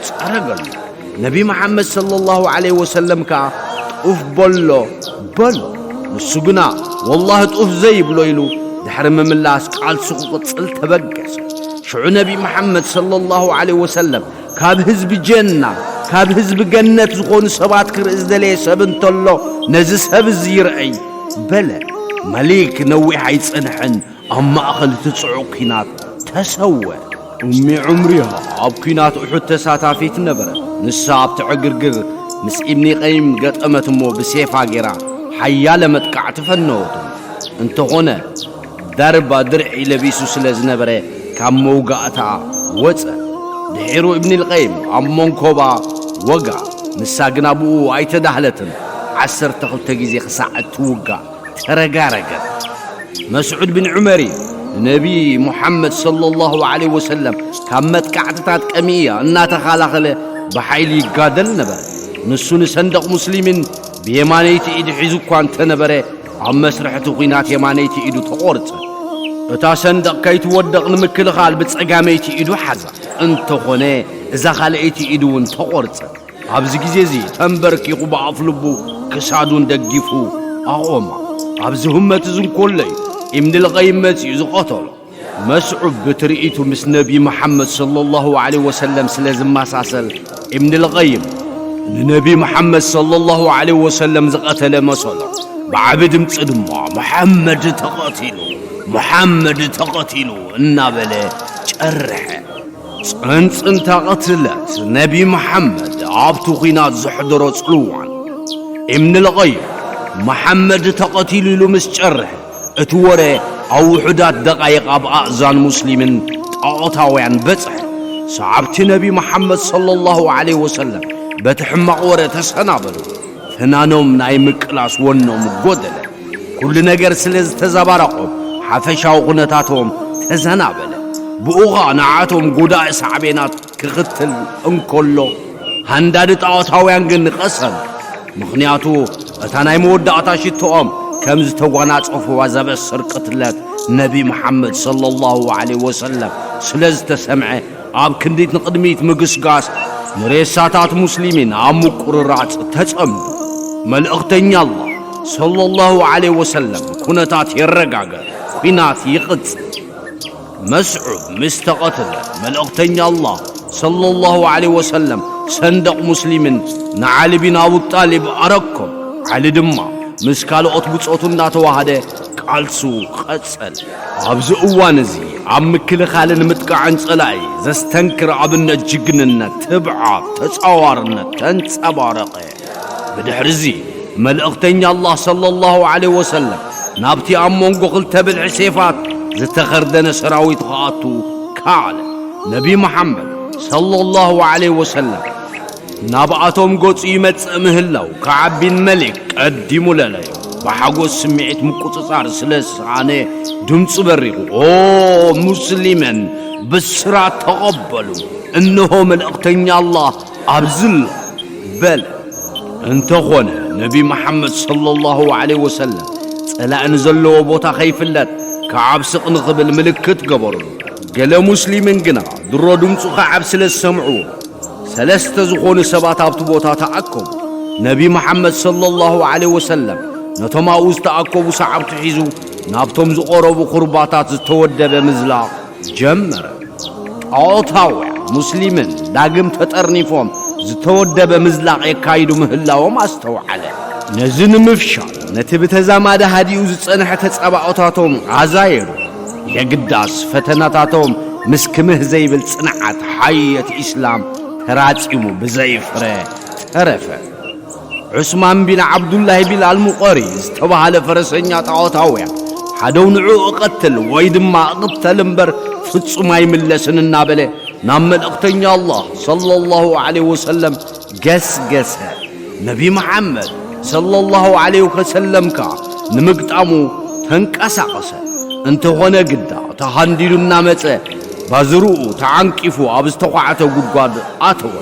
ጸረገሉ። ነቢ መሓመድ ሰለላሁ ዐለይሂ ወሰለም ከኣ ጡፍ በሎ በሎ። ንሱ ግና ወላሂ ጡፍ ዘይብሎ ኢሉ ድሕሪ ምምላስ ቃልሱ ክቕጽል ተበገሰ። ሽዑ ነቢ መሓመድ ሰለላሁ ዐለይሂ ወሰለም ካብ ህዝቢ ጀና፣ ካብ ህዝቢ ገነት ዝኾኑ ሰባት ክርኢ ዝደለየ ሰብ እንተሎ፣ ነዚ ሰብ እዚ ይርኣይ በለ። መሊክ ነዊሕ ኣይጸንሐን፣ ኣብ ማእከል እቲ ጽዑቕ ኲናት ተሰወ። ኡሚ ዑምሪሃ ኣብ ኲናት ኡሑድ ተሳታፊት ነበረት። ንሳ ኣብቲ ዕግርግር ምስ ኢብኒ ቀይም ገጠመት እሞ ብሴፋ ጌራ ሓያለ መጥቃዕቲ ፈነወቱ። እንተኾነ፣ ዳርባ ድርዒ ለቢሱ ስለ ዝነበረ ካብ መውጋእታ ወጸ። ድሒሩ እብኒ ልቀይም ኣብ መንኮባ ወጋ። ንሳ ግና ብኡ ኣይተዳህለትን። ዓሰርተ ክልተ ግዜ ክሳዕ እትውጋእ ተረጋረገት። መስዑድ ብን ዑመር እዩ። ንነቢ ሙሓመድ ሰለላሁ ዐለይሂ ወሰለም ካብ መጥቃዕትታት ቀሚያ እናተኻላኸለ ብሓይሊ ይጋደል ነበረ። ንሱ ንሰንደቕ ሙስሊሚን ብየማነይቲ ኢዱ ሒዙ እኳ እንተነበረ፣ ኣብ መስርሕ እቲ ኲናት የማነይቲ ኢዱ ተቖርጸ። እታ ሰንደቕ ከይትወድቕ ንምክልኻል ብጸጋመይቲ ኢዱ ሓዛ። እንተኾነ እዛ ካልኣይቲ ኢዱ እውን ተቖርጸ። ኣብዚ ግዜ እዚ ተንበርኪኹ ብኣፍ ልቡ ክሳዱን ደጊፉ ኣቖማ። ኣብዚ ህመት እዚ እንኮሎ እዩ ኢብን ልቀይም መጺኡ ዝቐተሎ። መስዑብ ብትርኢቱ ምስ ነቢ መሓመድ ሰለላሁ ዐለይሂ ወሰለም ስለ ዝመሳሰል፣ ኢብን ልቀይም ንነቢ መሓመድ ሰለላሁ ዐለይሂ ወሰለም ዝቐተለ መሰሎ። ብዓቢ ድምጺ ድማ፣ "መሓመድ ተቐቲሉ! መሓመድ ተቐቲሉ!" እናበለ ጨርሐ። ጸንጽንታ ቅትለት ነቢ መሓመድ ኣብቲ ኲናት ዘሕደሮ ጽልዋን። ኢብን ልቀይም መሓመድ ተቐቲሉ ኢሉ ምስ ጨርሐ፣ እቲ ወረ ኣብ ውሑዳት ደቓይቕ ኣብ ኣእዛን ሙስሊምን ጣዖታውያን በጽሐ። ሰዓብቲ ነቢ መሓመድ ሰለላሁ ዐለይሂ ወሰለም በቲ ሕማቕ ወረ ተሰናበሉ። ፍናኖም ናይ ምቅላስ ወኖም ጎደለ። ኩሉ ነገር ስለ ዝተዘባረቖም ሓፈሻዊ ኩነታቶም ተዘናበለ። ብኡ ኸኣ ንዓቶም ጎዳኢ ሳዕቤናት ክኽትል እንከሎ፣ ሃንዳዲ ጣዖታውያን ግን ቀሰኑ። ምኽንያቱ እታ ናይ መወዳእታ ሽቶኦም ከም ዝተጓናጸፍዋ ዘበስር ቅትለት ነቢ መሓመድ ሰለላሁ ዐለይሂ ወሰለም ስለ ዝተሰምዐ፣ ኣብ ክንዲት ንቕድሚት ምግስጋስ ንሬሳታት ሙስሊሚን ኣብ ምቁርራጽ ተጸምዱ። መልእኽተኛ ኣላህ ሰለላሁ ዐለይሂ ወሰለም ኩነታት የረጋግእ፣ ኲናት ይቕጽል። መስዑብ ምስ ተቐትለ፣ መልእኽተኛ ኣላህ ሰለላሁ ዐለይሂ ወሰለም ሰንደቕ ሙስሊምን ንዓሊ ቢን ኣቡ ጣሊብ ኣረከቡ። ዓሊ ድማ ምስ ካልኦት ብጾቱ እናተዋሃደ ቃልሱ ቀጸለ። ኣብዚ እዋን እዚ ኣብ ምክልኻልን ምጥቃዕን ጸላኢ ዘስተንክር ኣብነት ጅግንነት፣ ትብዓት፣ ተጻዋርነት ተንጸባረቐ። ብድሕርዚ መልእኽተኛ ኣላህ ሰለላሁ ዐለይሂ ወሰለም ናብቲ ኣብ መንጎ ክልተ ብልሒ ሴፋት ዝተኸርደነ ሰራዊት ክኣቱ ከኣለ። ነቢ መሓመድ ሰለላሁ ዐለይሂ ወሰለም ናብኣቶም ገጹ ይመጽእ ምህላው፣ ከዓብ ቢን መሊክ ቀዲሙ ለለዮ። ብሓጎስ ስምዒት ምቁጽጻር ስለ ዝሰኣነ ድምጹ በሪቑ፣ "ኦ ሙስሊመን፣ ብስራት ተቐበሉ፣ እንሆ መልእኽተኛ ኣላህ ኣብዚ ኣሎ" በለ። እንተኾነ ነቢ መሓመድ ሰለላሁ ዐለይሂ ወሰለም ጸላኢ ንዘለዎ ቦታ ከይፍለጥ ከዓብ ስቕ ንኽብል ምልክት ገበሩሉ። ገለ ሙስሊምን ግና ድሮ ድምጹ ከዓብ ስለ ዝሰምዕዎ፣ ሰለስተ ዝኾኑ ሰባት ኣብቲ ቦታ ተኣከቡ። ነቢ መሓመድ ሰለላሁ ዐለይሂ ወሰለም ነቶም ኣብኡ ዝተኣከቡ ሰዓብቱ ሒዙ ናብቶም ዝቐረቡ ኹርባታት ዝተወደበ ምዝላቕ ጀመረ። ጣዖታውያን ሙስሊምን ዳግም ተጠርኒፎም ዝተወደበ ምዝላቕ የካይዱ ምህላዎም ኣስተውዓለ። ነዚ ንምፍሻል ነቲ ብተዛማዲ ሃዲኡ ዝጸንሐ ተጻባኦታቶም ኣዛየዱ። የግዳስ ፈተናታቶም ምስ ክምህ ዘይብል ጽንዓት ሓየት ኢስላም ተራጺሙ ብዘይፍረ ተረፈ። ዑስማን ቢን ዓብዱላሂ ቢን ኣልሙቐሪ ዝተባህለ ፈረሰኛ ጣዖታውያን ሓደው ንዑ እቐትል ወይ ድማ እቕተል እምበር ፍጹም ኣይምለስን እናበለ ናብ መልእኽተኛ ኣላህ ሰለላሁ ዐለይሂ ወሰለም ገስገሰ። ነቢ መሓመድ ሰለላሁ ዐለይሂ ወሰለም ከኣ ንምግጣሙ ተንቀሳቐሰ። እንተኾነ ግዳ ተሃንዲዱ እናመጸ ባዝርኡ ተዓንቂፉ ኣብ ዝተዃዕተ ጉድጓድ ኣተወ።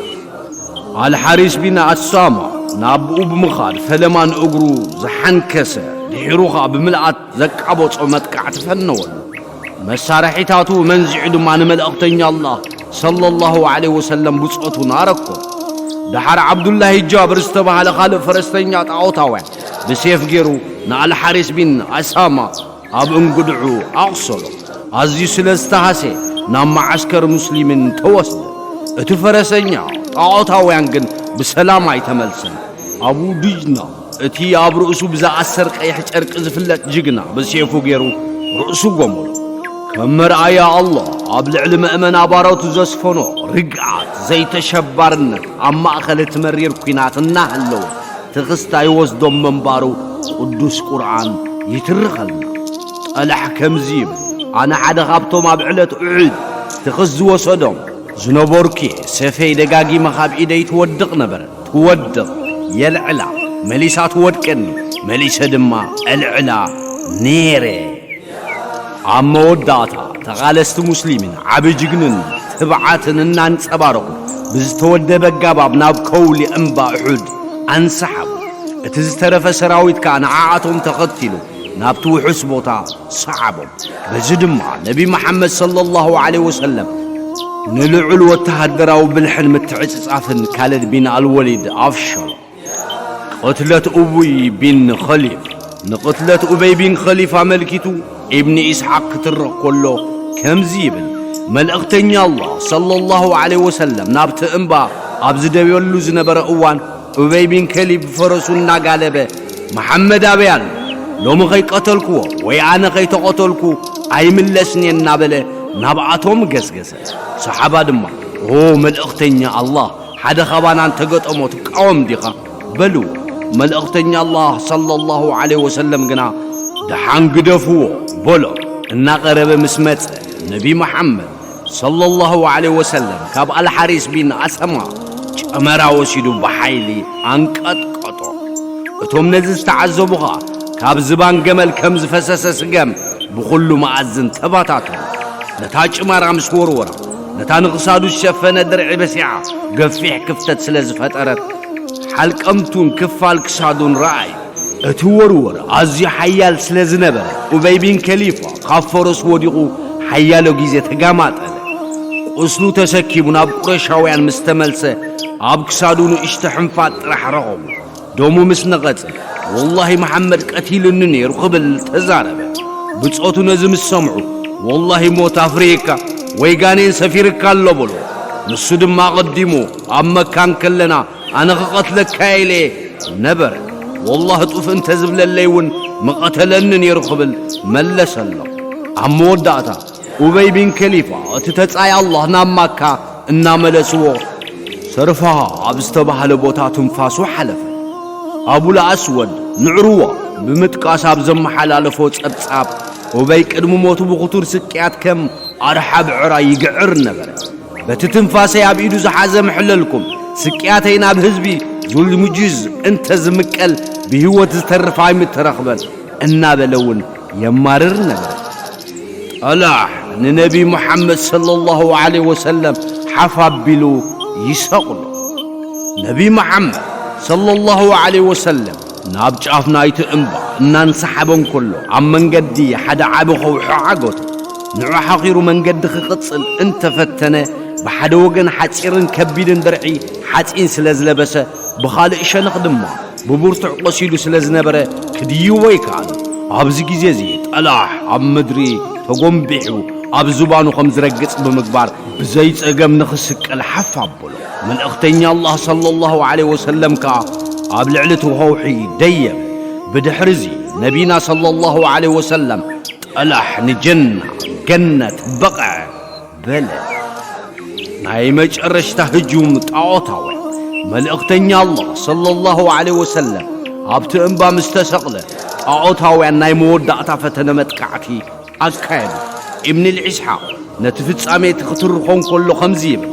ኣልሓሪስ ቢን ኣሳማ ናብኡ ብምኻድ ፈለማ ንእግሩ ዝሓንከሰ፣ ድሒሩ ኸኣ ብምልኣት ዘቃበጾ መጥቃዕቲ ፈነወሉ። መሳርሒታቱ መንዚዑ ድማ ንመልእኽተኛ ኣላህ ሰለላሁ ዐለይሂ ወሰለም ብጾቱን ኣረኮ። ደሓር ዓብዱላሂ ጃብር ዝተባህለ ካልእ ፈረስተኛ ጣዖታውያን ብሴፍ ገይሩ ንኣልሓሪስ ቢን ኣሳማ ኣብ እንጉድዑ ኣቑሰሎ። ኣዝዩ ስለ ዝተሃስየ ናብ መዓስከር ሙስሊምን ተወስደ። እቲ ፈረሰኛ ጣዖታውያን ግን ብሰላም ኣይተመልሰን። ኣቡ ዱጅና፣ እቲ ኣብ ርእሱ ብዝኣሰር ቀይሕ ጨርቂ ዝፍለጥ ጅግና፣ ብሴፉ ገይሩ ርእሱ ጎመሎ። ከም መርኣያ ኣላህ ኣብ ልዕሊ መእመን ኣባሮቱ ዘስፈኖ ርግኣት፣ ዘይተሸባርነት ኣብ ማእከል እቲ መሪር ኲናት እናሃለወ፣ ትኽስት ኣይወስዶም ምንባሩ ቅዱስ ቁርኣን ይትርኸልና። ጠላሕ ከምዚ ይብል፣ ኣነ ሓደ ካብቶም ኣብ ዕለት ኡሑድ ትኽስት ዝወሰዶም ዝነበርኩ እየ። ሰፈይ ደጋጊመ ካብ ኢደይ ትወድቕ ነበረት፣ ትወድቕ፣ የልዕላ፣ መሊሳ ትወድቀኒ፣ መሊሰ ድማ እልዕላ ነይረ። ኣብ መወዳእታ፣ ተቓለስቲ ሙስሊሚን ዓቢ ጅግንነት፣ ትብዓትን እናንጸባረቑ፣ ብዝተወደበ ኣገባብ ናብ ከውሊ እምባ ኡሑድ ኣንሰሓቡ። እቲ ዝተረፈ ሰራዊት ከኣ ንዓኣቶም ተኸቲሉ ናብቲ ውሑስ ቦታ ሰዓቦም። በዚ ድማ ነቢ መሓመድ ሰለላሁ ዐለይሂ ወሰለም ንልዑል ወተሃደራዊ ብልሕን ምትዕጽጻፍን ካልድ ቢን ኣልወሊድ ኣፍሸሎ። ቅትለት ኡቡይ ቢን ኸሊፍ። ንቅትለት ኡበይ ቢን ኸሊፍ ኣመልኪቱ ኢብኒ ኢስሓቅ ክትርኽ ከሎ ከምዚ ይብል፣ መልእኽተኛ ኣላህ ሰለላሁ ዐለይሂ ወሰለም ናብቲ እምባ ኣብ ዝደየበሉ ዝነበረ እዋን፣ ኡበይ ቢን ከሊብ ብፈረሱ እናጋለበ፣ "መሓመድ ኣበይ ኣሎ? ሎሚ ከይቀተልክዎ ወይ ኣነ ከይተቐተልኩ ኣይምለስን እየ" እናበለ ናብኣቶም ገስገሰ። ሰሓባ ድማ፣ "ኦ መልእኽተኛ ኣላህ፣ ሓደ ካባና እንተገጠሞ ትቃወም ዲኻ?" በልዎ። መልእኽተኛ ኣላህ ሰለላሁ ዐለይሂ ወሰለም ግና፣ "ደሓን ግደፍዎ" በሎም። እናቐረበ ምስ መጸ፣ ነቢ መሓመድ ሰለላሁ ዐለይሂ ወሰለም ካብ ኣልሓሪስ ቢን ኣሰማ ጨመራ ወሲዱ ብሓይሊ ኣንቀጥቀጦ። እቶም ነዚ ዝተዓዘቡ ኸኣ ካብ ዝባን ገመል ከም ዝፈሰሰ ስገም ብኹሉ መኣዝን ተባታተኑ። ነታ ጭማራ ምስ ወርወራ፣ ነታ ንኽሳዱ ዝሸፈነ ድርዒ በሲዓ ገፊሕ ክፍተት ስለ ዝፈጠረት፣ ሓልቀምቱን ክፋል ክሳዱን ረኣዩ። እቲ ወርወር ኣዝዩ ሓያል ስለ ዝነበረ፣ ኡበይ ቢን ከሊፋ ካብ ፈረሱ ወዲቑ ሓያሎ ግዜ ተጋማጠለ። ቁስሉ ተሰኪሙ ናብ ቁረሻውያን ምስ ተመልሰ፣ ኣብ ክሳዱ ንእሽቶ ሕንፋጥ ጥራሕ ረኸቡ። ደሙ ምስ ነቐጸ፣ "ወላሂ መሓመድ ቀቲሉኒ ነይሩ" ክብል ተዛረበ። ብጾቱ ነዚ ምስ ሰምዑ፣ "ወላሂ ሞት ኣፍርይካ ወይ ጋኔን ሰፊርካ ኣሎ" በሎ። ንሱ ድማ ኣቐዲሙ፣ "ኣብ መካ እንከለና ኣነ ክቐትለካ ኢለ ነበረ፣ ወላሂ ጡፍ እንተ ዝብለለይ እውን ምቐተለኒ ነይሩ" ክብል መለሰሎም። ኣብ መወዳእታ ኡበይ ቢን ከሊፋ እቲ ተጻይ ኣላህ ናብ ማካ እናመለስዎ፣ ሰርፋ ኣብ ዝተባህለ ቦታ ትንፋሱ ሓለፈ። ኣቡል ኣስወድ ንዕርዋ ብምጥቃስ ኣብ ዘመሓላለፎ ጸብጻብ፣ ኡበይ ቅድሚ ሞቱ ብኽቱር ስቅያት ከም ኣርሓ ብዕራይ ይግዕር ነበረ። በቲ ትንፋሰይ ኣብ ኢዱ ዝሓዘ ምሕለልኩም፣ ስቅያተይ ናብ ህዝቢ ዙልሙጅዝ እንተ ዝምቀል ብህይወት ዝተርፍ ኣይምተረኽበን እናበለ እውን የማርር ነበረ። ጠላሕ ንነቢ መሓመድ ሰለላሁ ዐለይሂ ወሰለም ሓፍ ኣቢሉ ይሰቕሎ። ነቢ መሓመድ ሰለላሁ ዐለይሂ ወሰለም ናብ ጫፍ ናይቲ እምባ እናንሰሓበ እንከሎ፣ ኣብ መንገዲ ሓደ ዓቢ ኸውሒ ዓገቶ። ንዑ ሓኺሩ መንገዲ ክቕጽል እንተፈተነ፣ ብሓደ ወገን ሓጺርን ከቢድን ድርዒ ሓጺን ስለ ዝለበሰ፣ ብኻልእ ሸነኽ ድማ ብብርቱዕ ቆሲሉ ስለ ዝነበረ ክድይቦ ኣይከኣለን። ኣብዚ ግዜ እዚ ጠላሕ ኣብ ምድሪ ተጎንቢሑ ኣብ ዝባኑ ከም ዝረግጽ ብምግባር ብዘይ ጸገም ንኽስቀል ሓፍ ኣበሎ። መልእኽተኛ ኣላህ ሰለላሁ ዐለይሂ ወሰለም ከኣ ኣብ ልዕሊ እቲ ኸውሒ ደየበ። ብድሕሪ እዚ ነቢና ሰለላሁ ዐለይሂ ወሰለም ጠላሕ ንጀና፣ ገነት፣ በቕዐ በለ። ናይ መጨረሽታ ህጁም ጣዖታውያን። መልእኽተኛ ኣላህ ሰለላሁ ዐለይሂ ወሰለም ኣብቲ እምባ ምስ ተሰቕለ፣ ጣዖታውያን ናይ መወዳእታ ፈተነ መጥቃዕቲ ኣካየዱ። ኢብን ኢስሓቅ ነቲ ፍጻሜ እቲ ክትርኾ እንከሎ ከምዚ ይብል፣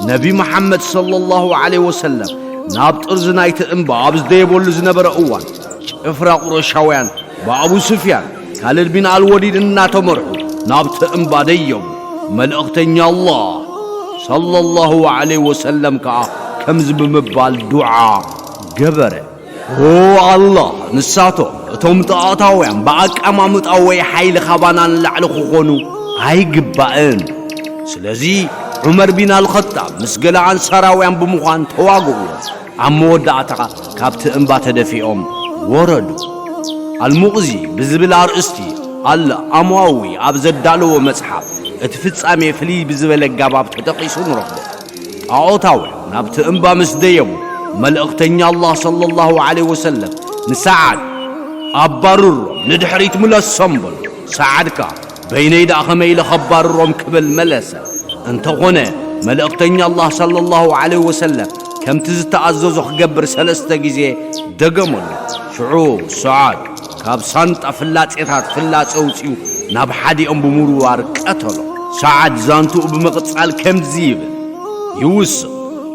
ነቢ መሓመድ ሰለላሁ ዐለይሂ ወሰለም ናብ ጥርዚ ናይቲ እምባ ኣብ ዝደየበሉ ዝነበረ እዋን፣ ጭፍራ ቁረሻውያን ብኣቡ ሱፍያን፣ ካልድ ቢን ኣልወሊድ እናተመርሑ ናብቲ እምባ ደየቡ። መልእኽተኛ ኣላህ ሰለላሁ ዐለይሂ ወሰለም ከኣ ከምዚ ብምባል ዱዓ ገበረ። ኦ ኣላህ፣ ንሳቶም፣ እቶም ጣዖታውያን፣ ብኣቀማምጣ ወይ ሓይሊ ካባና ንላዕሊ ክኾኑ ኣይግባእን። ስለዚ ዑመር ቢን ኣልኸጣብ ምስ ገለ ኣንሳራውያን ብምዃን ተዋግእዎም። ኣብ መወዳእታ ካብቲ እምባ ተደፊኦም ወረዱ። ኣልሙቕዚ ብዝብል ኣርእስቲ ኣል ኣማዊ ኣብ ዘዳለዎ መጽሓፍ፣ እቲ ፍጻሜ ፍልይ ብዝበለ ኣገባብ ተጠቒሱ ንረኽቦ። ጣዖታውያን ናብቲ እምባ ምስ ደየቡ፣ መልእኽተኛ ኣላህ ሰለላሁ ዐለይሂ ወሰለም ንሰዓድ፣ "ኣባርሮም፣ ንድሕሪት ምለሶም" በሎ። ሰዓድ ከኣ፣ "በይነይ ደኣ ከመይ ኢለ ከባርሮም?" ክብል መለሰ። እንተኾነ፣ መልእኽተኛ ኣላህ ሰለላሁ ዐለይሂ ወሰለም ከምቲ ዝተኣዘዞ ክገብር ሰለስተ ግዜ ደገመሉ። ሽዑ ሰዓድ ካብ ሳንጣ ፍላጼታት ፍላጼ ኣውጺኡ ናብ ሓዲኦም ብምውርዋር ቀተሎ። ሰዓድ ዛንትኡ ብምቕጻል ከምዚ ይብል፣ ይውስኽ፣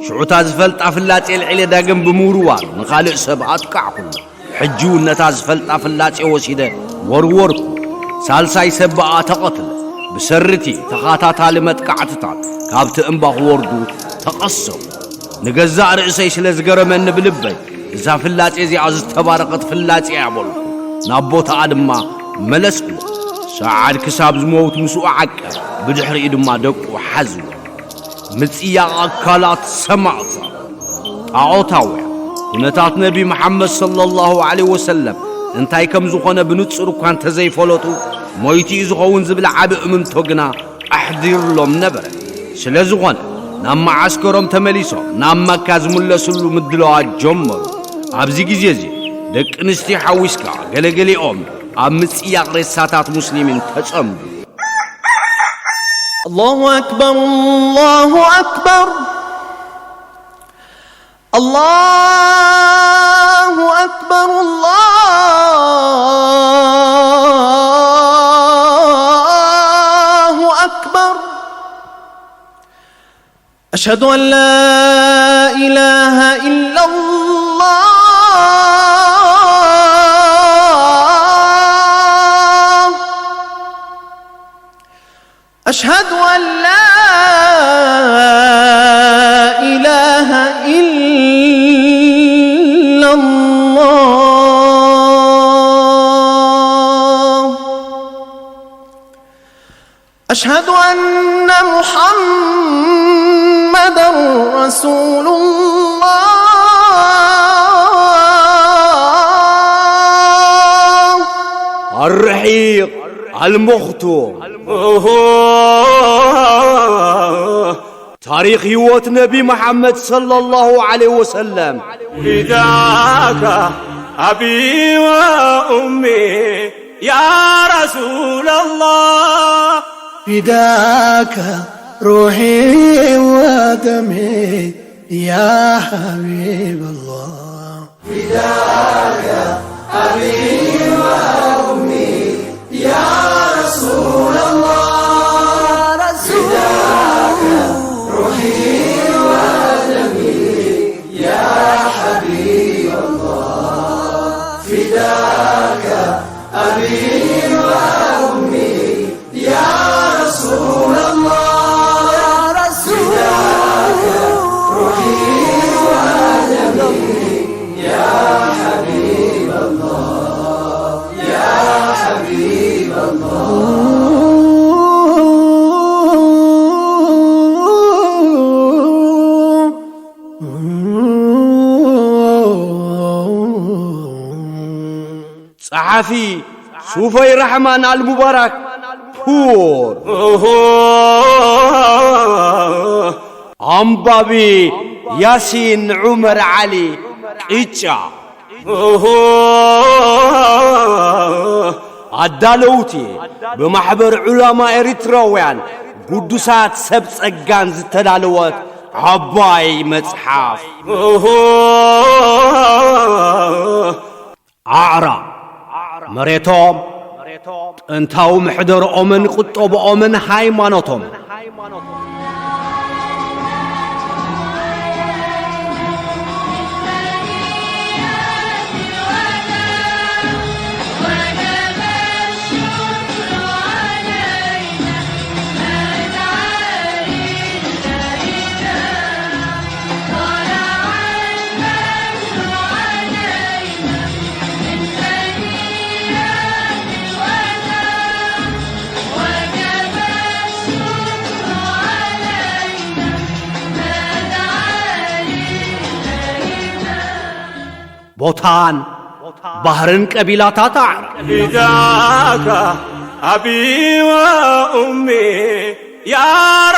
ሽዑ እታ ዝፈልጣ ፍላጼ ኣልዒለ ዳግም ብምውርዋር ንኻልእ ሰብ ኣጥቃዕኩሉ። ሕጂ እውን ነታ ዝፈልጣ ፍላጼ ወሲደ ወርወርኩ። ሳልሳይ ሰብ ብኣ ተቐትለ። ብሰሪ እቲ ተኸታታሊ መጥቃዕትታት ካብቲ እምባ ክወርዱ ተቐሰቡ። ንገዛእ ርእሰይ ስለ ዝገረመኒ ብልበይ፣ "እዛ ፍላጼ እዚኣ ዝተባረኸት ፍላጼ እያ" በልኩ። ናብ ቦታኣ ድማ መለስኩ። ሰዓድ ክሳብ ዝመውት ምስኡ ዓቀበ። ብድሕሪኡ ድማ ደቁ ሓዝዎ። ምጽያቕ ኣካላት ሰማዕታት። ጣዖታውያን፣ ኩነታት ነቢ መሓመድ ሰለላሁ ዐለይሂ ወሰለም እንታይ ከም ዝኾነ ብንጹር እኳ እንተዘይፈለጡ፣ ሞይቱ እዩ ዝኸውን ዝብል ዓቢ እምንቶ ግና ኣሕዲሩሎም ነበረ። ስለ ዝኾነ፣ ናብ መዓስከሮም ተመሊሶም ናብ መካ ዝምለስሉ ምድላዋት ጀመሩ። ኣብዚ ግዜ እዚ፣ ደቂ ኣንስትዮ ሓዊስካ፣ ገለገሊኦም ኣብ ምጽያቕ ሬሳታት ሙስሊሚን ተጸምዱ። الله أكبر، الله أكبر، الله أكبر، الله أشهد أن لا إله إلا الله. أشهد أن لا إله إلا الله. أشهد أن محمدا رسول الله. الرحيق المختوم. ታሪኽ ህይወት ነቢ መሓመድ ሰለላሁ ዐለይሂ ወሰለም። فداك أبي وأمي يا رسول الله. فداك روحي ودمي يا حبيب الله. فداك أبي وأمي يا رسول الله. فداك روحي ودمي يا حبيب الله. فداك أبي وأمي يا رسول الله. يا رسول الله. روحي ودمي يا حبيب الله، يا حبيب الله. ጸሓፊ ሱፈይ ራሕማን ኣልሙባራክ ፑር። ኣንባቢ ያሲን ዑመር ዓሊ ቂጫ። ኣዳለውቲ ብማሕበር ዑላማ ኤሪትራውያን ግዱሳት ሰብ ጸጋን ዝተዳለወት ዓባይ መጽሓፍ። ኣዕራብ መሬቶም፣ ጥንታዊ መሕደርኦምን ቁጠብኦምን ሃይማኖቶም። ቦታን ባህርን ቀቢላታት ኣዕራብ። فداك أبي وأمي يا